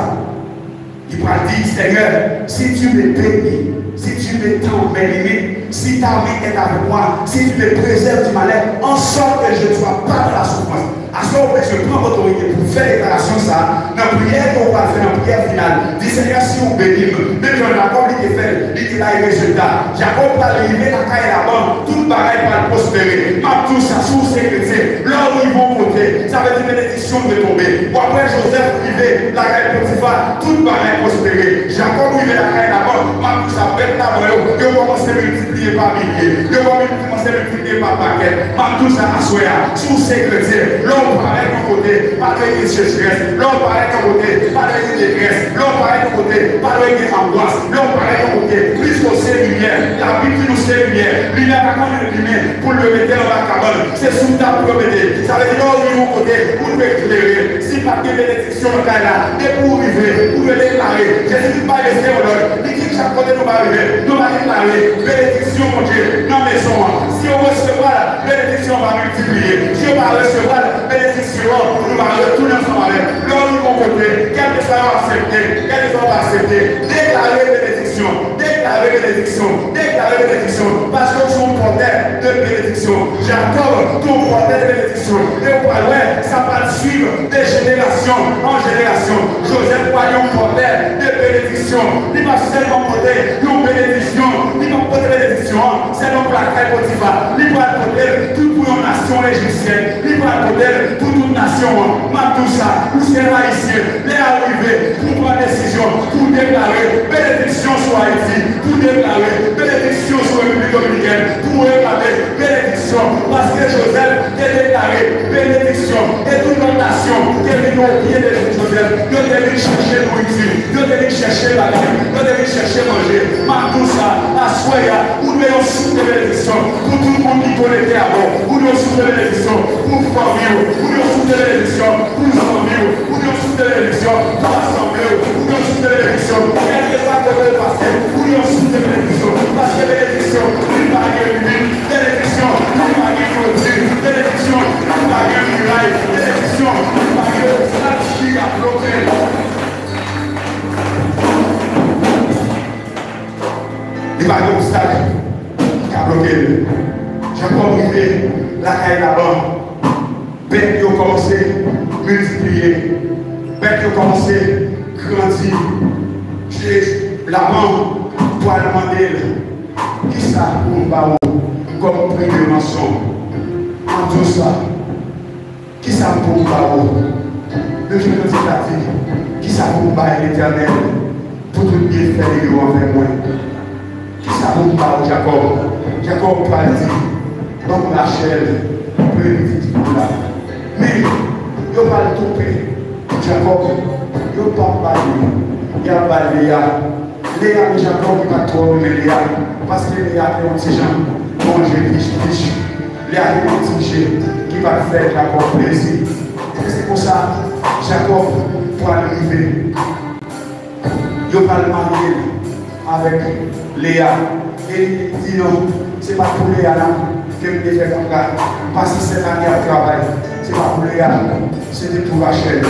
Li pral di, Seigneur, si tu me bénis, si tu me tends mes limites, si ta main est avec moi, si tu me préserves du malheur, en sorte que je ne sois pas dans la souffrance. Aswè, ou bezwen pran otorite pou fè deklarasyon sa a nan priyè ke ou pral fè nan priyè final. Di, Seigneur, si ou beni m, menm jan Jakòb li te fè l, li te bay rezilta. Jakòb pral rive lakay Laban, tout bagay pral pwospere. M ap di w sa, si w se kretyen, lè w rive yon kote, sa vle di benediksyon dwe tonbe. W ap wè Jozèf rive lakay Potifa, tout bagay pwospere. Jakòb rive lakay Laban, m ap di w sa, bèt Laban yo, yo kòmanse miltipliye pa milye, yo kòmanse miltipliye pa pakèt. M ap di w sa aswè a, si w se kretyen, lè w parèt yon kote, pa dwe gen sechrès. Lè w parèt yon kote, pa dwe gen detrès. Lè w parèt yon kote, pa dwe gen angwas. Lè w parèt yon kote, Kris ou se limyè. Labib di nou se limyè. Limyè pa konn limen pou l mete l anba kabann. Se sou tab pou yo mete. Sa vle di lè w rive yon kote, ou dwe klere. Si pa t gen benediksyon nan kay la, depi w rive, ou dwe deklare. Jezikri bay mesye yon lòd. Li di chak kote nou va rive, nou va deklare benediksyon Bondye nan mezon an. Si yo resevwa l, benediksyon an va miltipliye. Si yo pa resevwa l, benediksyon an, nou va retounen ansanm avè l. Lè w rive yon kote, kèlkeswa yo aksepte, kèlkeswa yo pa aksepte, deklare benediksyon, deklare benediksyon, deklare benediksyon, paske w se yon pòtè de benediksyon. Jakòb te yon pòtè de benediksyon. E w pral wè, sa pral swiv de jenerasyon an jenerasyon. Jozèf pral yon pòtè de benediksyon. Li p ap sèlman pote yon benediksyon, li p ap pote benediksyon an sèlman pou lakay Potifa. Li pral pote l tou pou yon nasyon ejisyèn. Li pral pote l pou tout nasyon an. M ap di w sa, ou se Ayisyen, lè a rive pou w pran desizyon, pou w deklare benediksyon sou Ayiti, pou w deklare benediksyon sou Repiblik Dominikèn, pou w reklame benediksyon, paske Jozèf te deklare benediksyon, e tout lòt nasyon te vin opye de Jozèf, yo te vin chèche nouriti, yo te vin chèche bagay, yo te vin chèche manje. M ap di w sa, aswè a, ou dwe yon sous de benediksyon pou tout moun ki konekte avè w, ou dwe yon sous de benediksyon pou fanmi w, ou dwe yon sous de benediksyon pou zanmi w, ou dwe yon sous de benediksyon pou asanble w, ou dwe yon sous de benediksyon kèlkeswa kote w pase, ou dwe yon sous de benediksyon, paske benediksyon li pa gen limit. Benediksyon, li pa gen kloti. Benediksyon, li pa gen miray. Benediksyon, li pa gen obstak ki ka bloke l. Li pa gen obstak ki ka bloke l. Jakòb rive lakay Laban. Bèt yo kòmanse miltipliye. Bèt yo kòmanse grandi. Jezi, Laban pral mande l, kisa pou m ba ou kòm pri de ranson? M ap di w sa, Kisa m pou m ba ou? Yon jou kantik la di, kisa pou m bay Letènèl pou tout byenfè li yo anvè mwen? Kisa pou m ba ou, Jakòb? Jakòb pral di, ban m Rachèl, premye pitit fi w la. Men, yo pral twonpe Jakòb, yo p ap ba l li, y ap ba l Leya. Leya, men Jakòb li pa t twò renmen Leya, paske Leya te yon ti jan gon je pich pich. Leya te yon ti je ki pa t fè Jakòb plezi. Epi se konsa, Jakòb pral rive. Yo pral marye l avèk Leya. E li di, non, se pa pou Leya non ke m te fè kontra. M pase sèt ane ap travay. Se pa pou Leya. Se te pou Rachèl.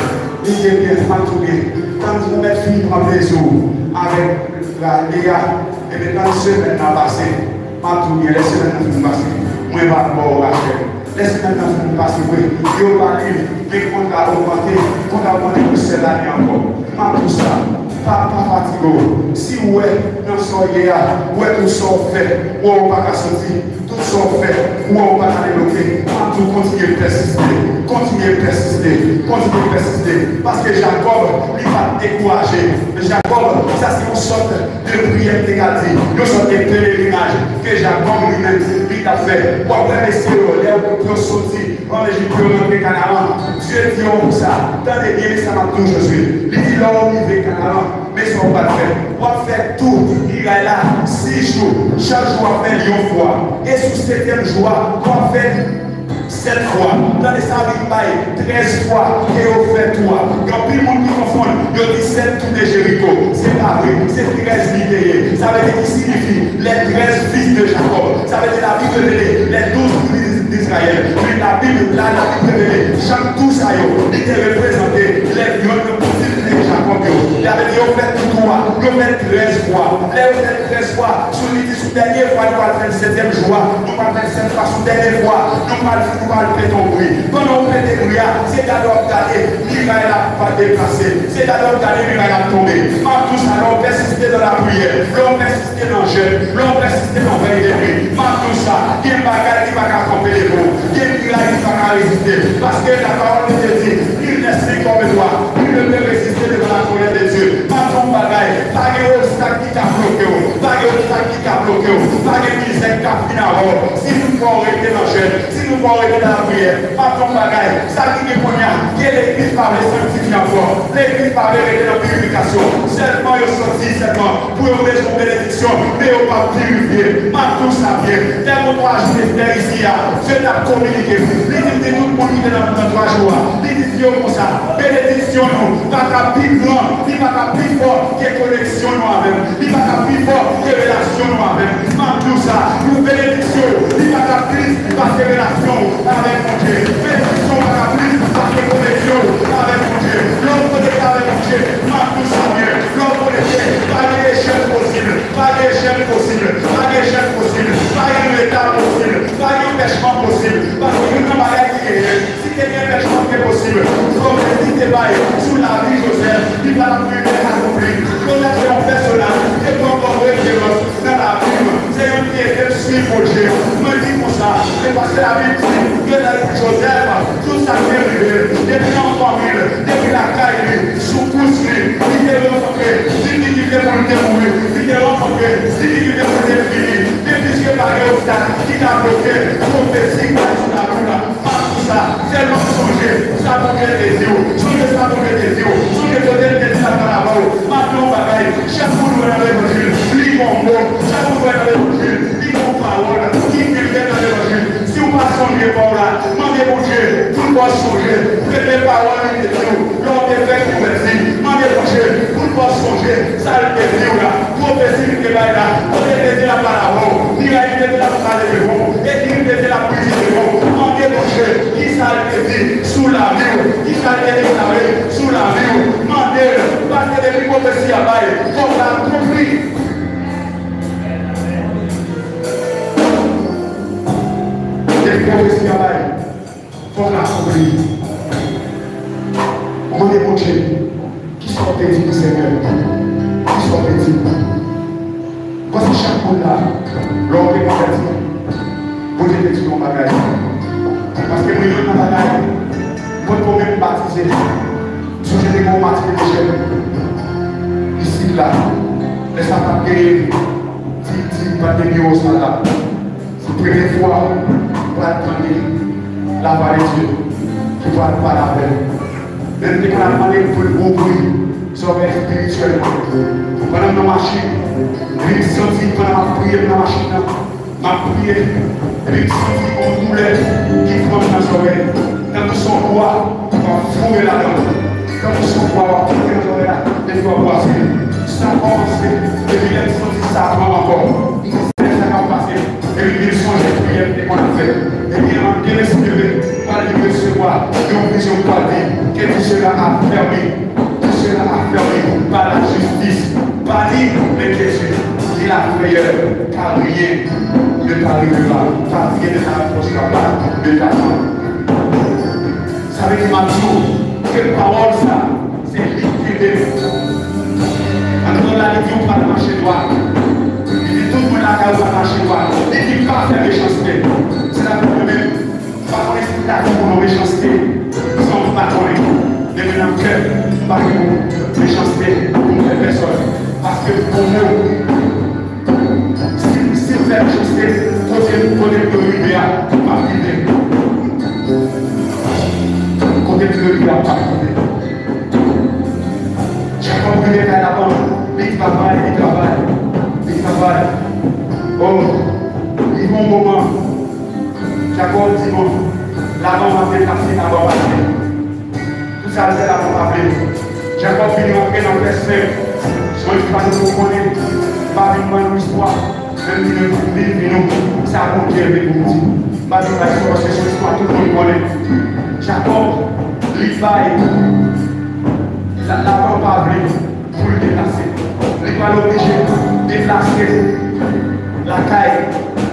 Li te byen, m ap di w byen. Tann ou mèt fin pran plezi w avèk Leya. Ebyen, tann semèn nan pase. M ap di w byen, lè semèn nan fin pase, mwen va ba w Rachèl. Lè semèn nan fin pase vre, yo ba li, men kontra ogmante, kontra ogmante pou sèt ane ankò. M ap di w sa, pa, pa fatige w. Si w wè nan sa w ye a, w wè tout sa w fè, w wè w pa ka soti, tout sa w fè, w wè w pa ka debloke, m ap di w kontinye pèsiste, kontinye pèsiste, kontinye pèsiste. Paske Jakòb, li pa t dekouraje. Jakòb, sa se yon sòt de priyè m te ka di, yon sòt de pelerinaj ke Jakòb li menm li t ap fè. W ap wè mesye yo, lè yo soti ann Ejip pou yo rantre Kanaran, Dye di yo konsa, tande byen, men sa m ap di w jodi. Li di, lè w rive Kanaran, men sa w pral fè. W ap fè tou miray la sis jou. Chak jou w ap fè l yon fwa. E sou setyèm jou a, w ap fè l sèt fwa. Tande sa, Bib bay trèz fwa ke yo fè tou a. Gen anpil moun ki konfonn, yo di sèt tou de Jeriko. Se pa vre, se trèz li te ye. Sa vle di ki siyifi les treize fils de Jacob. Sa vle di Labib revele les douze tribus d'Israël. Men Labib, la, Labib revele chak tou sa yo, li te reprezante lè yon nan pitit nèg Jakòb yo. Sa vle di yo fè tou tou a, yo fè trèz fwa. Lè yo fè trèz fwa, sou li di sou dènye fwa, nou pral fè l setyèm jou a, nou pral fè l sèt fwa, sou dènye fwa, nou pral, nou pral pete yon bri. Pandan w pete bri a, se gade w ap gade miray la ap deplase. Se gade w ap gade miray la ap tonbe. M ap di w sa, lè w pèsiste nan lapriyè, lè w pèsiste nan jèn, lè w pèsiste nan vèy de nwi, m ap di w sa, gen bagay ki pa ka kanpe devan w, gen miray ki pa ka reziste. Paske la pawòl de Dye di, nul n'est saint comme toi, nul ne peut résister devant la colère de Dieu. M ap di w yon bagay, pa gen obstak ki ka bloke w. Pa gen obstak ki ka bloke w. Pa gen mizè ki ka fin avè w. Si toutfwa w rete nan jèn, si toutfwa w rete nan lapriyè, m ap di w yon bagay. Sa ki gen kounye a, gen legliz pa vle sanktifye ankò. Legliz pa vle rete nan pirifikasyon. Sèlman yo soti sèlman pou yo bezwen benediksyon, men yo p ap pirifye. M ap di w sa byen. Lè gon twa jou te fè isi a, Dye t ap kominike. Li di, di tout moun ki te nan, nan twa jou a. Li di, di yo konsa, benediksyon nou pa ka pi gran, li pa ka pi fò ke koneksyon nou avè m. Li pa ka pi fò ke relasyon nou avè m. M ap di w sa, yon benediksyon, li pa ka plis pase relasyon w avèk Bondye. Benediksyon pa ka plis pase koneksyon w avèk Bondye. Lè w konekte avèk Bondye, m ap di w sa byen. Lè w konekte, pa gen echèk posib, pa gen echèk posib, pa gen echèk posib, pa gen reta posib, pa gen anpèchman posib. Paske youn nan bagay ki genyen, si te gen anpèchman ki te posib, pwofesi te bay sou lavi Jozèf, li pa t ap rive akonpli. Jozèf se yon pèsonaj ke pran kòm referans nan lavi m. Se youn ki ede m swiv Bondye. Mwen di konsa, se paske Labib di ke nan Jozèf, tout sa k te rive, depi nan fanmi l, depi lakay li, sou kous li, li te rankontre difikilte pou l te mouri, li te rankontre difikilte pou l te fini. Men piske pa gen obstak ki ka bloke pwofesi k bay sou lavi w la, m ap di w sa, sèlman sonje sa Bondye te di w. Sonje sa Bondye te di w. Sonje kote l te di l ap pral avè w. M ap di w yon bagay. Chak moun ou wè nan levanjil, li gon mo. Chak moun ou wè nan levanjil, li gon pawòl ki di l gen nan levanjil. Si w pa sonje pa w la, mande Bondye pou l ba w sonje. Premye pawòl li te di w lè w te fè konvèti. Mande Bondye pou l ba w sonje sa l te di w la. Pwofesi li te bay la, kote l te di l ap pale avè w, miray li te di l ap pale devan w, epi li te di l ap brize devan w. Mande Bondye kisa l te di sou lavi w, kisa l te deklare sou lavi w. Mande l, paske depi pwofesi a bay, fòk l akonpli. Depi pwofesi a bay, fòk l akonpli. Mande Bondye, kisa w te di pou Senyè? Kisa w te di? Paske chak moun la, lè w te konvèti, Bondye te di w yon bagay. Paske mwen, youn nan bagay M sonje te gen yon matrimonye jèn isit la. Lè sa pa t gen, ti, ti, pa t gen biwo sa la. Se premye fwa m pral tande lavwa de Dye ki pral pale avè m. Men m te konn ap mande l pou l ouvri zòrèy espirityèl mwen. Pandan m nan machin, epi m santi pandan m ap priye m nan machin nan, m ap priye, epi m santi yon koulè ki pran m nan zòrèy, tankou se yon bwa w ap foure ladan l, tankou se yon bwa w ap foure nan zòrèy la, epi w ap bwase. Sa kòmanse, epi lè m santi sa pran m ankò, m di, Senyè, sa k ap pase? Epi m vin sonje priyè m te konn ap fè. Epi, an demen, si Dye vle, m pral vin resevwa yon vizyon k pral di, que Dieu sera affermi, Dieu sera affermi par la justice, par lui, mais Jésus, dit la frayeur, car rien ne t'arrivera, car rien ne t'approchera pas de ta main. Sa vle di, m ap di w ke pawòl sa, se li ki kenbe m. Anndan la, li di w pral mache dwat. Li di tout moun lakay ou pral mache dwat. Li di pa fè mechanste. Se la pou mwen menm, m pa konnen si m dakò pou non mechanste, san m pa konnen. Men mwen nan kè m, m pa gen pou mechanste pou m fè pèsòn. Paske pou mwen, si, si m fè mechanste, kote, kote m dwe rive a, m ap rive. Kote m dwe rive a, m ap rive. Jakòb rive kay Laban, li travay, li travay, li travay. Oh, li gon moman. Jakòb di, bon, Laban, m ap deplase, Laban pa vle. Tout sa l fè la, m pa vle. Jakòb vini rantre nan fè senk. Son istwa nou tout konnen. M pa vin ban nou istwa. Menm li menm pou vin di nou sa Bondye vle pou m di. M pa vin bay istwa paske son istwa tout moun konnen. Jakòb, li bay. La, Laban pa vle pou l deplase. Li pral oblije deplase lakay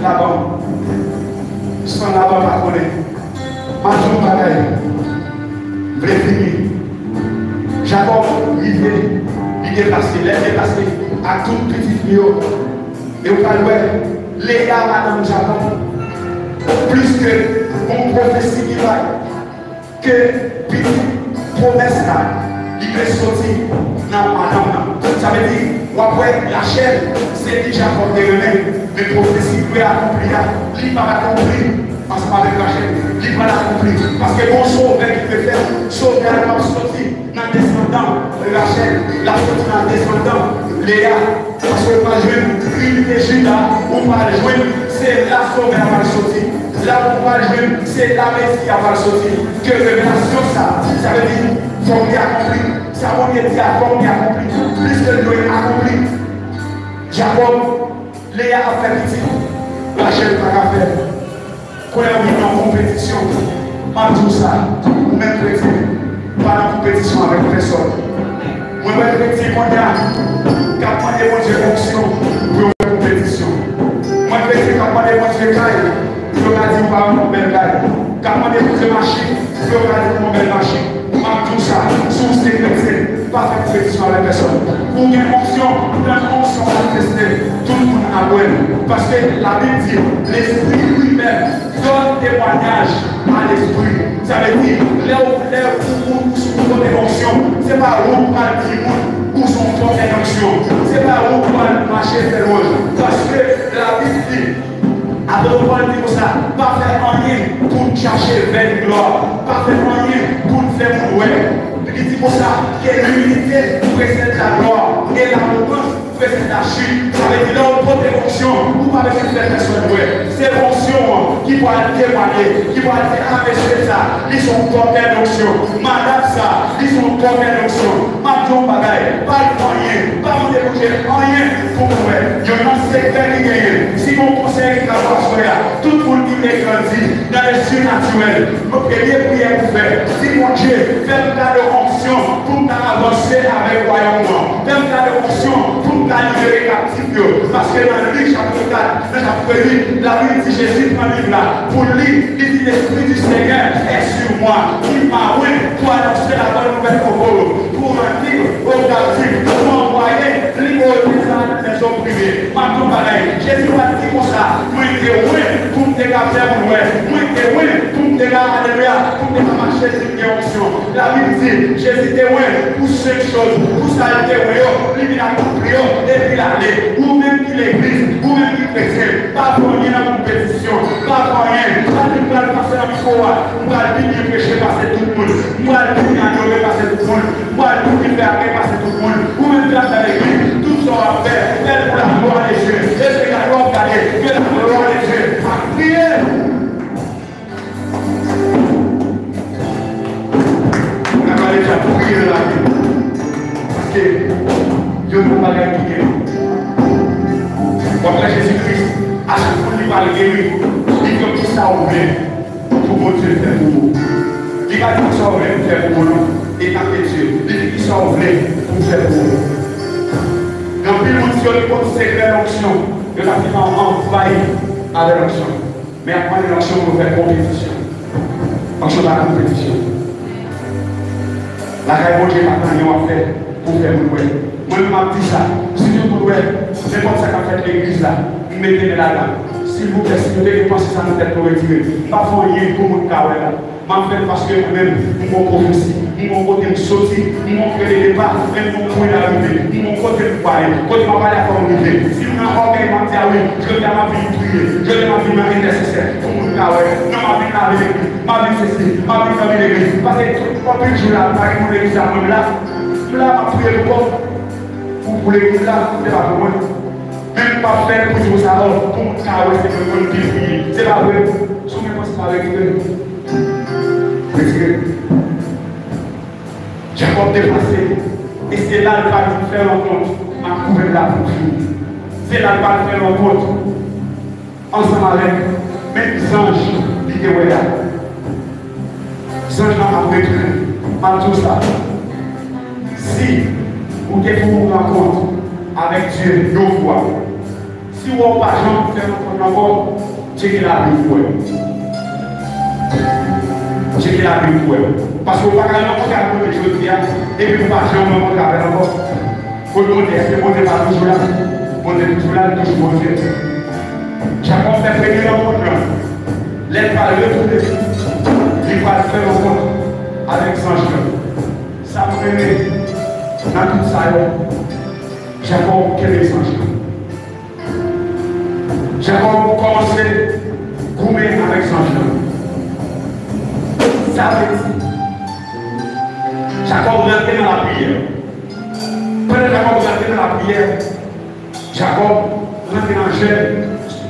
Laban. San Laban pa konnen. M ap di w yon bagay. M vle fini. Jakòb rive, li deplase. Lè l deplase ak tout pitit li yo, e w pral wè Leya, madanm Jakòb, plis ke yon pwofesi ki bay, ke pitit pwomès la, li vle soti nan madanm nan. Sa vle di, w ap wè Rachèl, se li Jakòb te renmen, men pwofesi dwe akonpli a, li p ap akonpli ansanm avèk Rachèl. Li pral akonpli. Paske gon sovè ki dwe fèt, sovè a p ap soti nan desandan Rachèl, l ap soti nan desandan Leya. Paske w pral jwenn trinite Jida, ou pral jwenn, se la Sovè a pral soti. La ou pral jwenn, se la Mesi a pral soti. Ke revelasyon sa, sa vle di, fòk li akonpli. Sa Bondye di a, fòk li akonpli. Plis ke l dwe akonpli. Jakòb, Leya ap fè pitit, Rachèl pa ka fè. Kounye a, ou vin nan konpetisyon. M ap di w sa, ou menm kretyen, ou pa nan konpetisyon avèk pèsòn. Mwen wè kretyen kounye a k ap mande Bondye onksyon pou yo fè konpetisyon. Mwen kretyen k ap mande Bondye kay pou yo ka di ou pa yon bèl kay. K ap mande Bondye machin pou yo ka di ou yon bèl machin. M ap di w sa, si w se kretyen, pa fè konpetisyon avèk pèsòn. Ou gen onksyon, tann onksyon manifeste, tout moun ap wè l. Paske Labib di, lespri li menm donn temwayaj a lespri. Sa vle di, lè w, lè ou, ou, ou sou pòtè onksyon, se pa ou k pral di moun ou se yon pòtè onksyon. Se pa ou k pral mache fè lwanj. Paske Labib di, Apot Pòl di konsa, pa fè anyen pou n chache vèn glwa, pa fè anyen pou n fè moun wè. Li di konsa, que l'humilité précède la gloire et l'arrogance précède la chute. Sa vle di, lè w pote onksyon, ou pa bezwen fè pèsòn wè. Se onksyon an ki pral temwaye, ki pral di, a mesye sa, li se yon pòtè donksyon. Madanm sa, li se yon pòtè donksyon. M ap di w yon bagay, pa l fè anyen, pa mande Bondye anyen pou mwen. Youn nan sekrè ki genyen, si gon konsèy ki ka ba w aswè a, tout moun ki vle grandi nan lespri natirèl, premye priyè pou fè, di Bondye, fè m gade onksyon pou m ka avanse avèk wayòm nan. Fè m gade onksyon pou m ka libere kaptif yo. Paske nan Lik chapit kat, nan chapit uit, Labib di Jezi pran liv la pou l li, li di, L'esprit du Seigneur est sur moi, il m'a oint pour annoncer la bonne nouvelle aux pauvres, pour rendre libre aux captifs, pour envoyer liberté aux opprimés. M ap di yon bagay, Jezi pa t di konsa, mwen te wen pou m te ka fè moun wè, mwen te wen pou m te ka, alelouya, pou m te ka mache si m gen onksyon. Labib di, Jezi te wen pou senk choz, pou sa l te wen yo, li vin akonpli yo, epi l ale. Ou menm ki legliz, ou menm ki kretyen, pa fè anyen nan konpetisyon, pa fè anyen, sa ki pral pase nan mikwo a, m pral pi byen preche pase tout moun, m pral pi byen adore pase tout moun. Mwen, pou ki fè ake pase tout moun. Ou menm k ap nan legliz, tout sa w ap fè, fè l pou la glwa de Dye. E se gade w ap gade, ke la glwa de Dye. Ap priye. Mwen ap pale de priye nan lavi. Paske, yo nan bagay ki gen. W ap wè Jezi Kris, a chak moun li pral geri, li di yo kisa w vle. Pou Bondye fè pou ou. Li pa di kisa w vle pou fè pou ou non. E tanke Dye, li di kisa w vle pou fè pou ou. Gen anpil moun si yo te konn sekrè lonksyon, yo t ap fin anvayi avè lonksyon. Men ap mande lonksyon pou yo fè konpetisyon. Lonksyon pa konpetisyon. Lakay Bondye pa t anyen w ap fè pou fè moun wè. Mwen menm m ap di sa, si tout moun wè nenpòt sa k ap fèt legliz la, m mete men ladan. Silvouplè, si nou te gen panse sa nan tèt nou, retire. M pa fè anyen pou moun ka wè la. M ap fè l paske mwen menm, m gon pwofesi, m gon kote m soti, m gon pwen de depa, men m gon pwen darive, m gon kote m prale. Kote m ap ale a fò m rive. Si m nan ògèy, m ap di, a wi, jodi a m ap vin priye, jodi a m ap vin nan entèsesè, pou moun ka wè. Non, m ap vin lave legliz. M ap vin sesi, m ap vin fèmen legliz. Pase tout anpil jou la, pa gen moun legliz la, mwen m la. M la, m ap priye pou kò m. Pou, pou legliz la, se pa pou mwen. Men m p ap fè l pou di konsa, o, pou moun ka wè se mwen menm ki priye. Se pa vre. Si w gen panse sa, retire l. Retire l. Jakòb te pase, e se la l pral fè rankont ak gouvèn la pou fini. Se la l pral fè rankont ansanm avèk menm zanj li te wè a. Zanj lan ap retounen. M ap di w sa. Si ou te fè yon rankont avèk Dye yon fwa, si w wè w pa janm fè rankont ankò, tcheke lavi w pou w wè. Tcheke lavi w pou w wè. Paske w pa ka rankontre ak Bondye jodi a, epi w pa janm rankontre avè l ankò. Kot Bondye? Èske Bondye pa toujou la? Bondye toujou la, li toujou Bondye. Jakòb fè premye rankont lan. Lè l pral retounen, li pral fè rankont avèk zanj lan. Sa m renmen nan tout sa yo, Jakòb kenbe zanj lan. Jakòb kòmanse goumen avèk zanj lan. Sa vle di, Jakòb rantre nan lapriyè. Pandan Jakòb rantre nan lapriyè, Jakòb rantre nan jèn,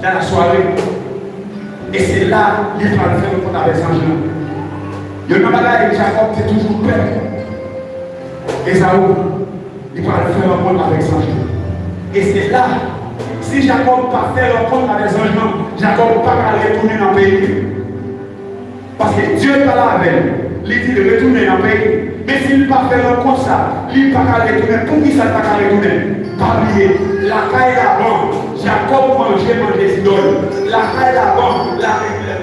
nan lasware. E se la li pral fè rankont avèk zanj lan. Youn nan bagay Jakòb te toujou pè. Ezaou, li pral fè rankont avèk zanj lan. E se la, si Jakòb pa fè rankont avèk zanj lan, Jakòb pa ka retounen nan peyi li. Paske Dye pale avè l, li di l retounen nan peyi l. Men si l pa fè rankont sa, li pa ka retounen. Poukisa l pa ka retounen? Pa bliye, lakay Laban, Jakòb manje manje zidòl. Lakay Laban, la,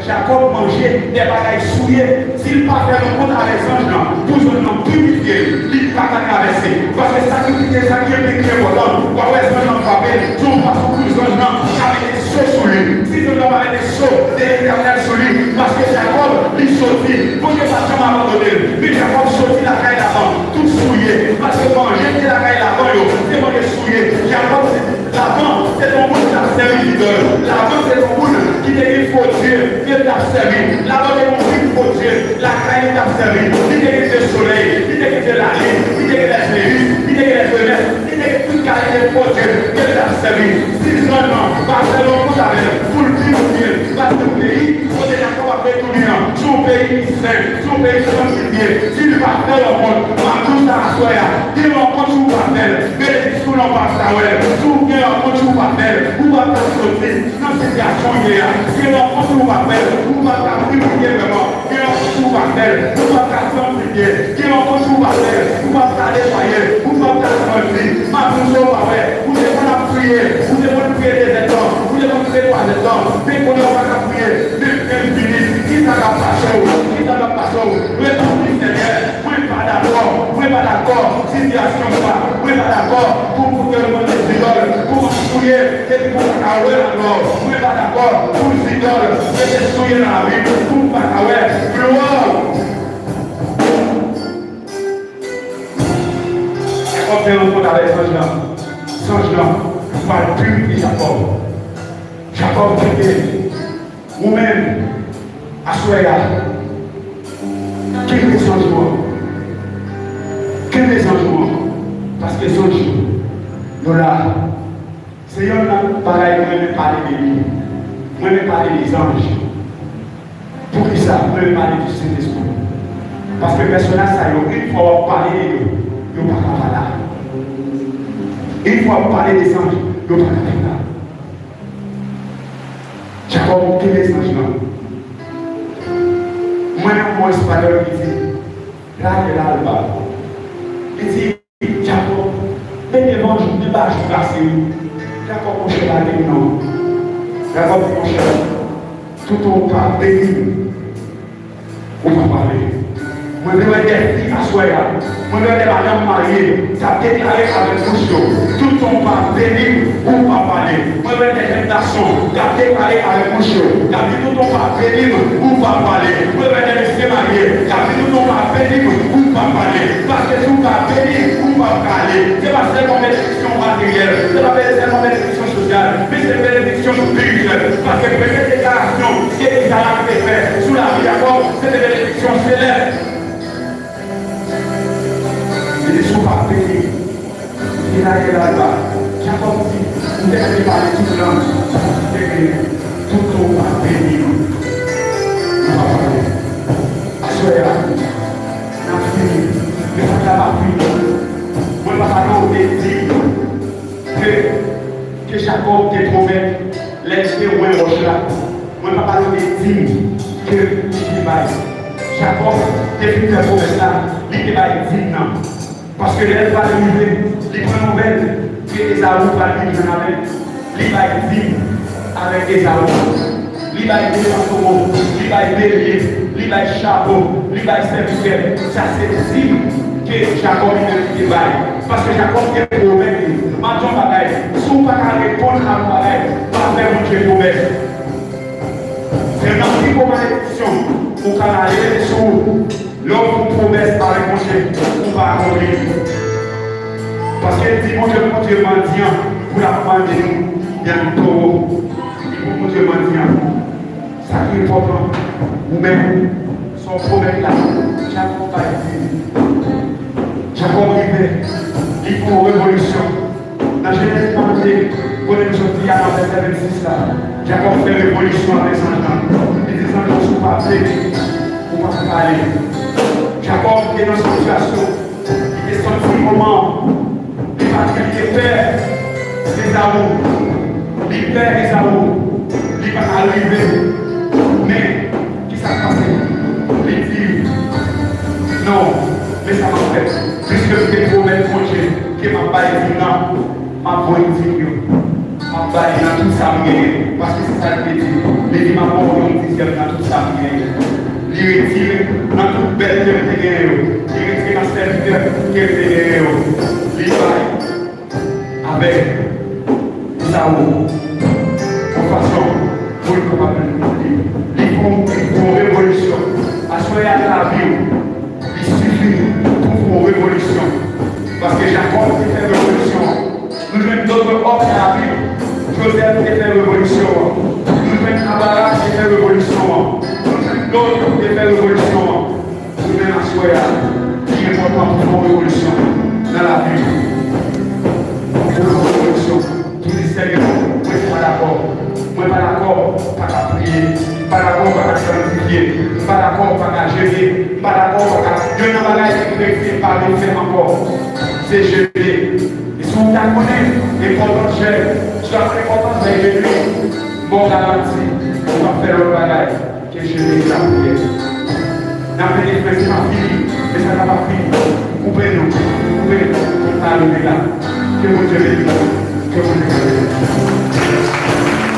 Jakòb manje de bagay souye. Si l pa fè rankont avèk zanj lan, pou zanj lan pirifye l, li pa ka travèse. Paske sa ki pi, sa ki pi enpòtan, w a wè zanj lan frape l, se yon fason pou zanj lan ka mete so sou li. Si zanj lan pa mete so de Letènèl sou li, paske Jakòb, li soti, Bondye pa janm abandone l. Men Jakòb soti lakay Laban, tout souye, paske manje ki te lakay Laban yo, se manje souye. Jakòb se Laban se t on moun ki t ap sèvi zidòl. Laban se t on moun ki te gen fo dye ke l t ap sèvi. Laban te gen anpil fo dye lakay li t ap sèvi. Li te gen dye solèy, li te gen dye lalin, li te gen lèzeyis, li te gen lèzenès, li te gen tout kalite fo dye ke l t ap sèvi. Si zanj lan pa fè rankont avè l pou l pirifye l, paske peyi kote Jakòb ap retounen an, se yon peyi ki sen, se yon peyi ki santifye. Si l pa fè rankont, m ap di w sa aswè a, gen rankont si w pa fè l. Benediksyon nan pa sa wè. Si w gen rankont si w pa fè l, ou p ap ka soti nan sitiyasyon w ye a. Gen rankont si w pa fè l, ou p ap ka pirifye vrèman. Gen rankont si w pa fè l, ou p ap ka santifye. Gen rankont si w pa fè l, ou p ap ka netwaye, ou p ap ka grandi. M ap di w sa w pa wè. Ou te konn ap priye, ou te konn priye de zèdtan, ou te konn priye twa zèdtan. Men kounye a w pa ka priye. Men, men vini, kisa k ap pase w? Kisa k ap pase w? Repanti, Senyè. Mwen pa dakò, mwen pa dakò, sitiyasyon sa, mwen pa dakò pou, pou ke mwen manje zidòl, pou mwen, pou ye, epi pou w pa ka wè lalwa w. Mwen pa dakò pou zidòl rete souye lavi m, pou m pa ka wè glwa w. Jakòb te rankontre avèk zanj lan. Zanj lan pral pirifye Jakòb. Jakòb di ke ou menm, aswè a, kenbe zanj ou an. Kenbe zanj ou an. Paske zanj yo, yo la. Se yonn nan bagay mwen renmen pale de li. Mwen renmen pale de zanj. Poukisa mwen renmen pale de Sentespri? Paske pèsonaj sa yo, yon fwa w ap pale de yo, yo pa ka pa la. Yon fwa w ap pale de zanj, yo pa ka pa la. Jakòb kenbe zanj lan. Mwen renmen yon mo espayòl ki di, "Dale al alba." Li di, Jakòb, mete van jou, mete ba jou pase wi. Jakòb, monchè, lage m non. Jakòb di, monchè, toutan w pa beni m, ou pa pale. Mwen vle wè de fi aswè a. Mwen vle wè de madanm marye k ap deklare avèk bouch yo, toutan w pa beni m, ou pa pale. Mwen wè de jèn gason k ap deklare avèk bouch yo, k ap di, "Toutan w pa beni m, ou p ap pale." Mwen wè de mesye marye k ap di, "Toutan w pa beni m, ou p ap pale." Paske si w pa beni, ou p ap pale. Se pa sèlman benediksyon materyèl, se pa sèlman benediksyon sosyal, men se benediksyon espirityèl. Paske premye deklarasyon ke Izarak te fè sou lavi Jakòb, se te benediksyon selès. Li di, "Si w pa beni m, li lage l al ba." Jakòb di, "M te mete pale tout lang, men toutan w pa beni m, ou pa pale." Aswè a, n ap fini, men sa k la pa fini. Mwen pa pale w de dim ke, ke Jakòb te pwomèt lè l te wè wòch la. Mwen pa pale w de dim ke li te bay. Jakòb te fin fè pwomès la, li te bay dim nan. Paske lè l pral rive, li pran nouvèl ke Ezaou pral vin jwenn avè l. Li bay dim avèk Ezaou. Li bay de san towo, li bay belye, li bay chapo, li bay sèvitè. Sa se dim ke Jakòb li menm li te bay. Paske Jakòb te pwomèt li, "M ap di w yon bagay, si w pa ka reponn a yon bagay, pa fè Bondye pwomès." Se nan pi gwo malediksyon ou ka rale sou ou. Lè w fè yon pwomès avèk Bondye, ou pa akonpli l. Paske l di Bondye, Bondye mandyan pou l ap mande nou vyann towo. Li di Bondye mandyan. Sa ki enpòtan, ou menm, sa w pwomèt la, Jakòb bay dim. Jakòb rive, li fè yon revolisyon. Nan Jenèz trannde, kote nou sot li a, nan vèsè vennsis la, Jakòb fè revolisyon avèk zanj lan. Li di zanj lan, "Si w pa beni m, ou pa ka pale." Jakòb te nan sitiyasyon, li te santi moman an, li pa t, li te pè Ezaou. Li pè Ezaou. Li pa ka rive. Men, kisa k pase? Li di, "Non, men sa m ap fè. Piske m te pwomèt Bondye ke m ap bay dim nan, m ap voye dim yo. M ap bay nan tout sa m genyen." Paske se sa l te di. Li di, "M ap ba w yon dizyèm nan tout sa m genyen." Li retire nan tout bèt ke l te genyen yo. Li retire nan sèvitè ke l te genyen yo. Li bay avèk Ezaou, yon fason pou l kapab li, li fè yon, li fè yon revolisyon. Aswè a nan lavi w, li sifi pou w fè yon revolisyon. Paske Jakòb te fè revolisyon an. Nou jwenn dòt òm nan lavi w. Jozèf te fè revolisyon an. Nou jwenn Abraram te fè revolisyon an. Nou jwenn dòt te fè revolisyon an. Ou menm aswè a, li enpòtan pou fè yon revolisyon nan lavi w. Pou fè yon revolisyon, pou di, "Senyè, mwen pa dakò. Mwen pa dakò pa ka priye. M pa dakò pa ka santifye. M pa dakò pa ka jene. M pa dakò pa ka." Youn nan bagay ki kretyen pa vle fè ankò, se jene. E si w ta konnen enpòtans jèn, si w ta konnen enpòtans jene, m ba w garanti, ou p ap fè lòt bagay ke jene e lapriyè. N ap mete fen, se pa fini, men sa ka pa fini. Koupe nou, koupe nou, pou n pa rive la. Ke Bondye beni nou, ke Bondye beni nou.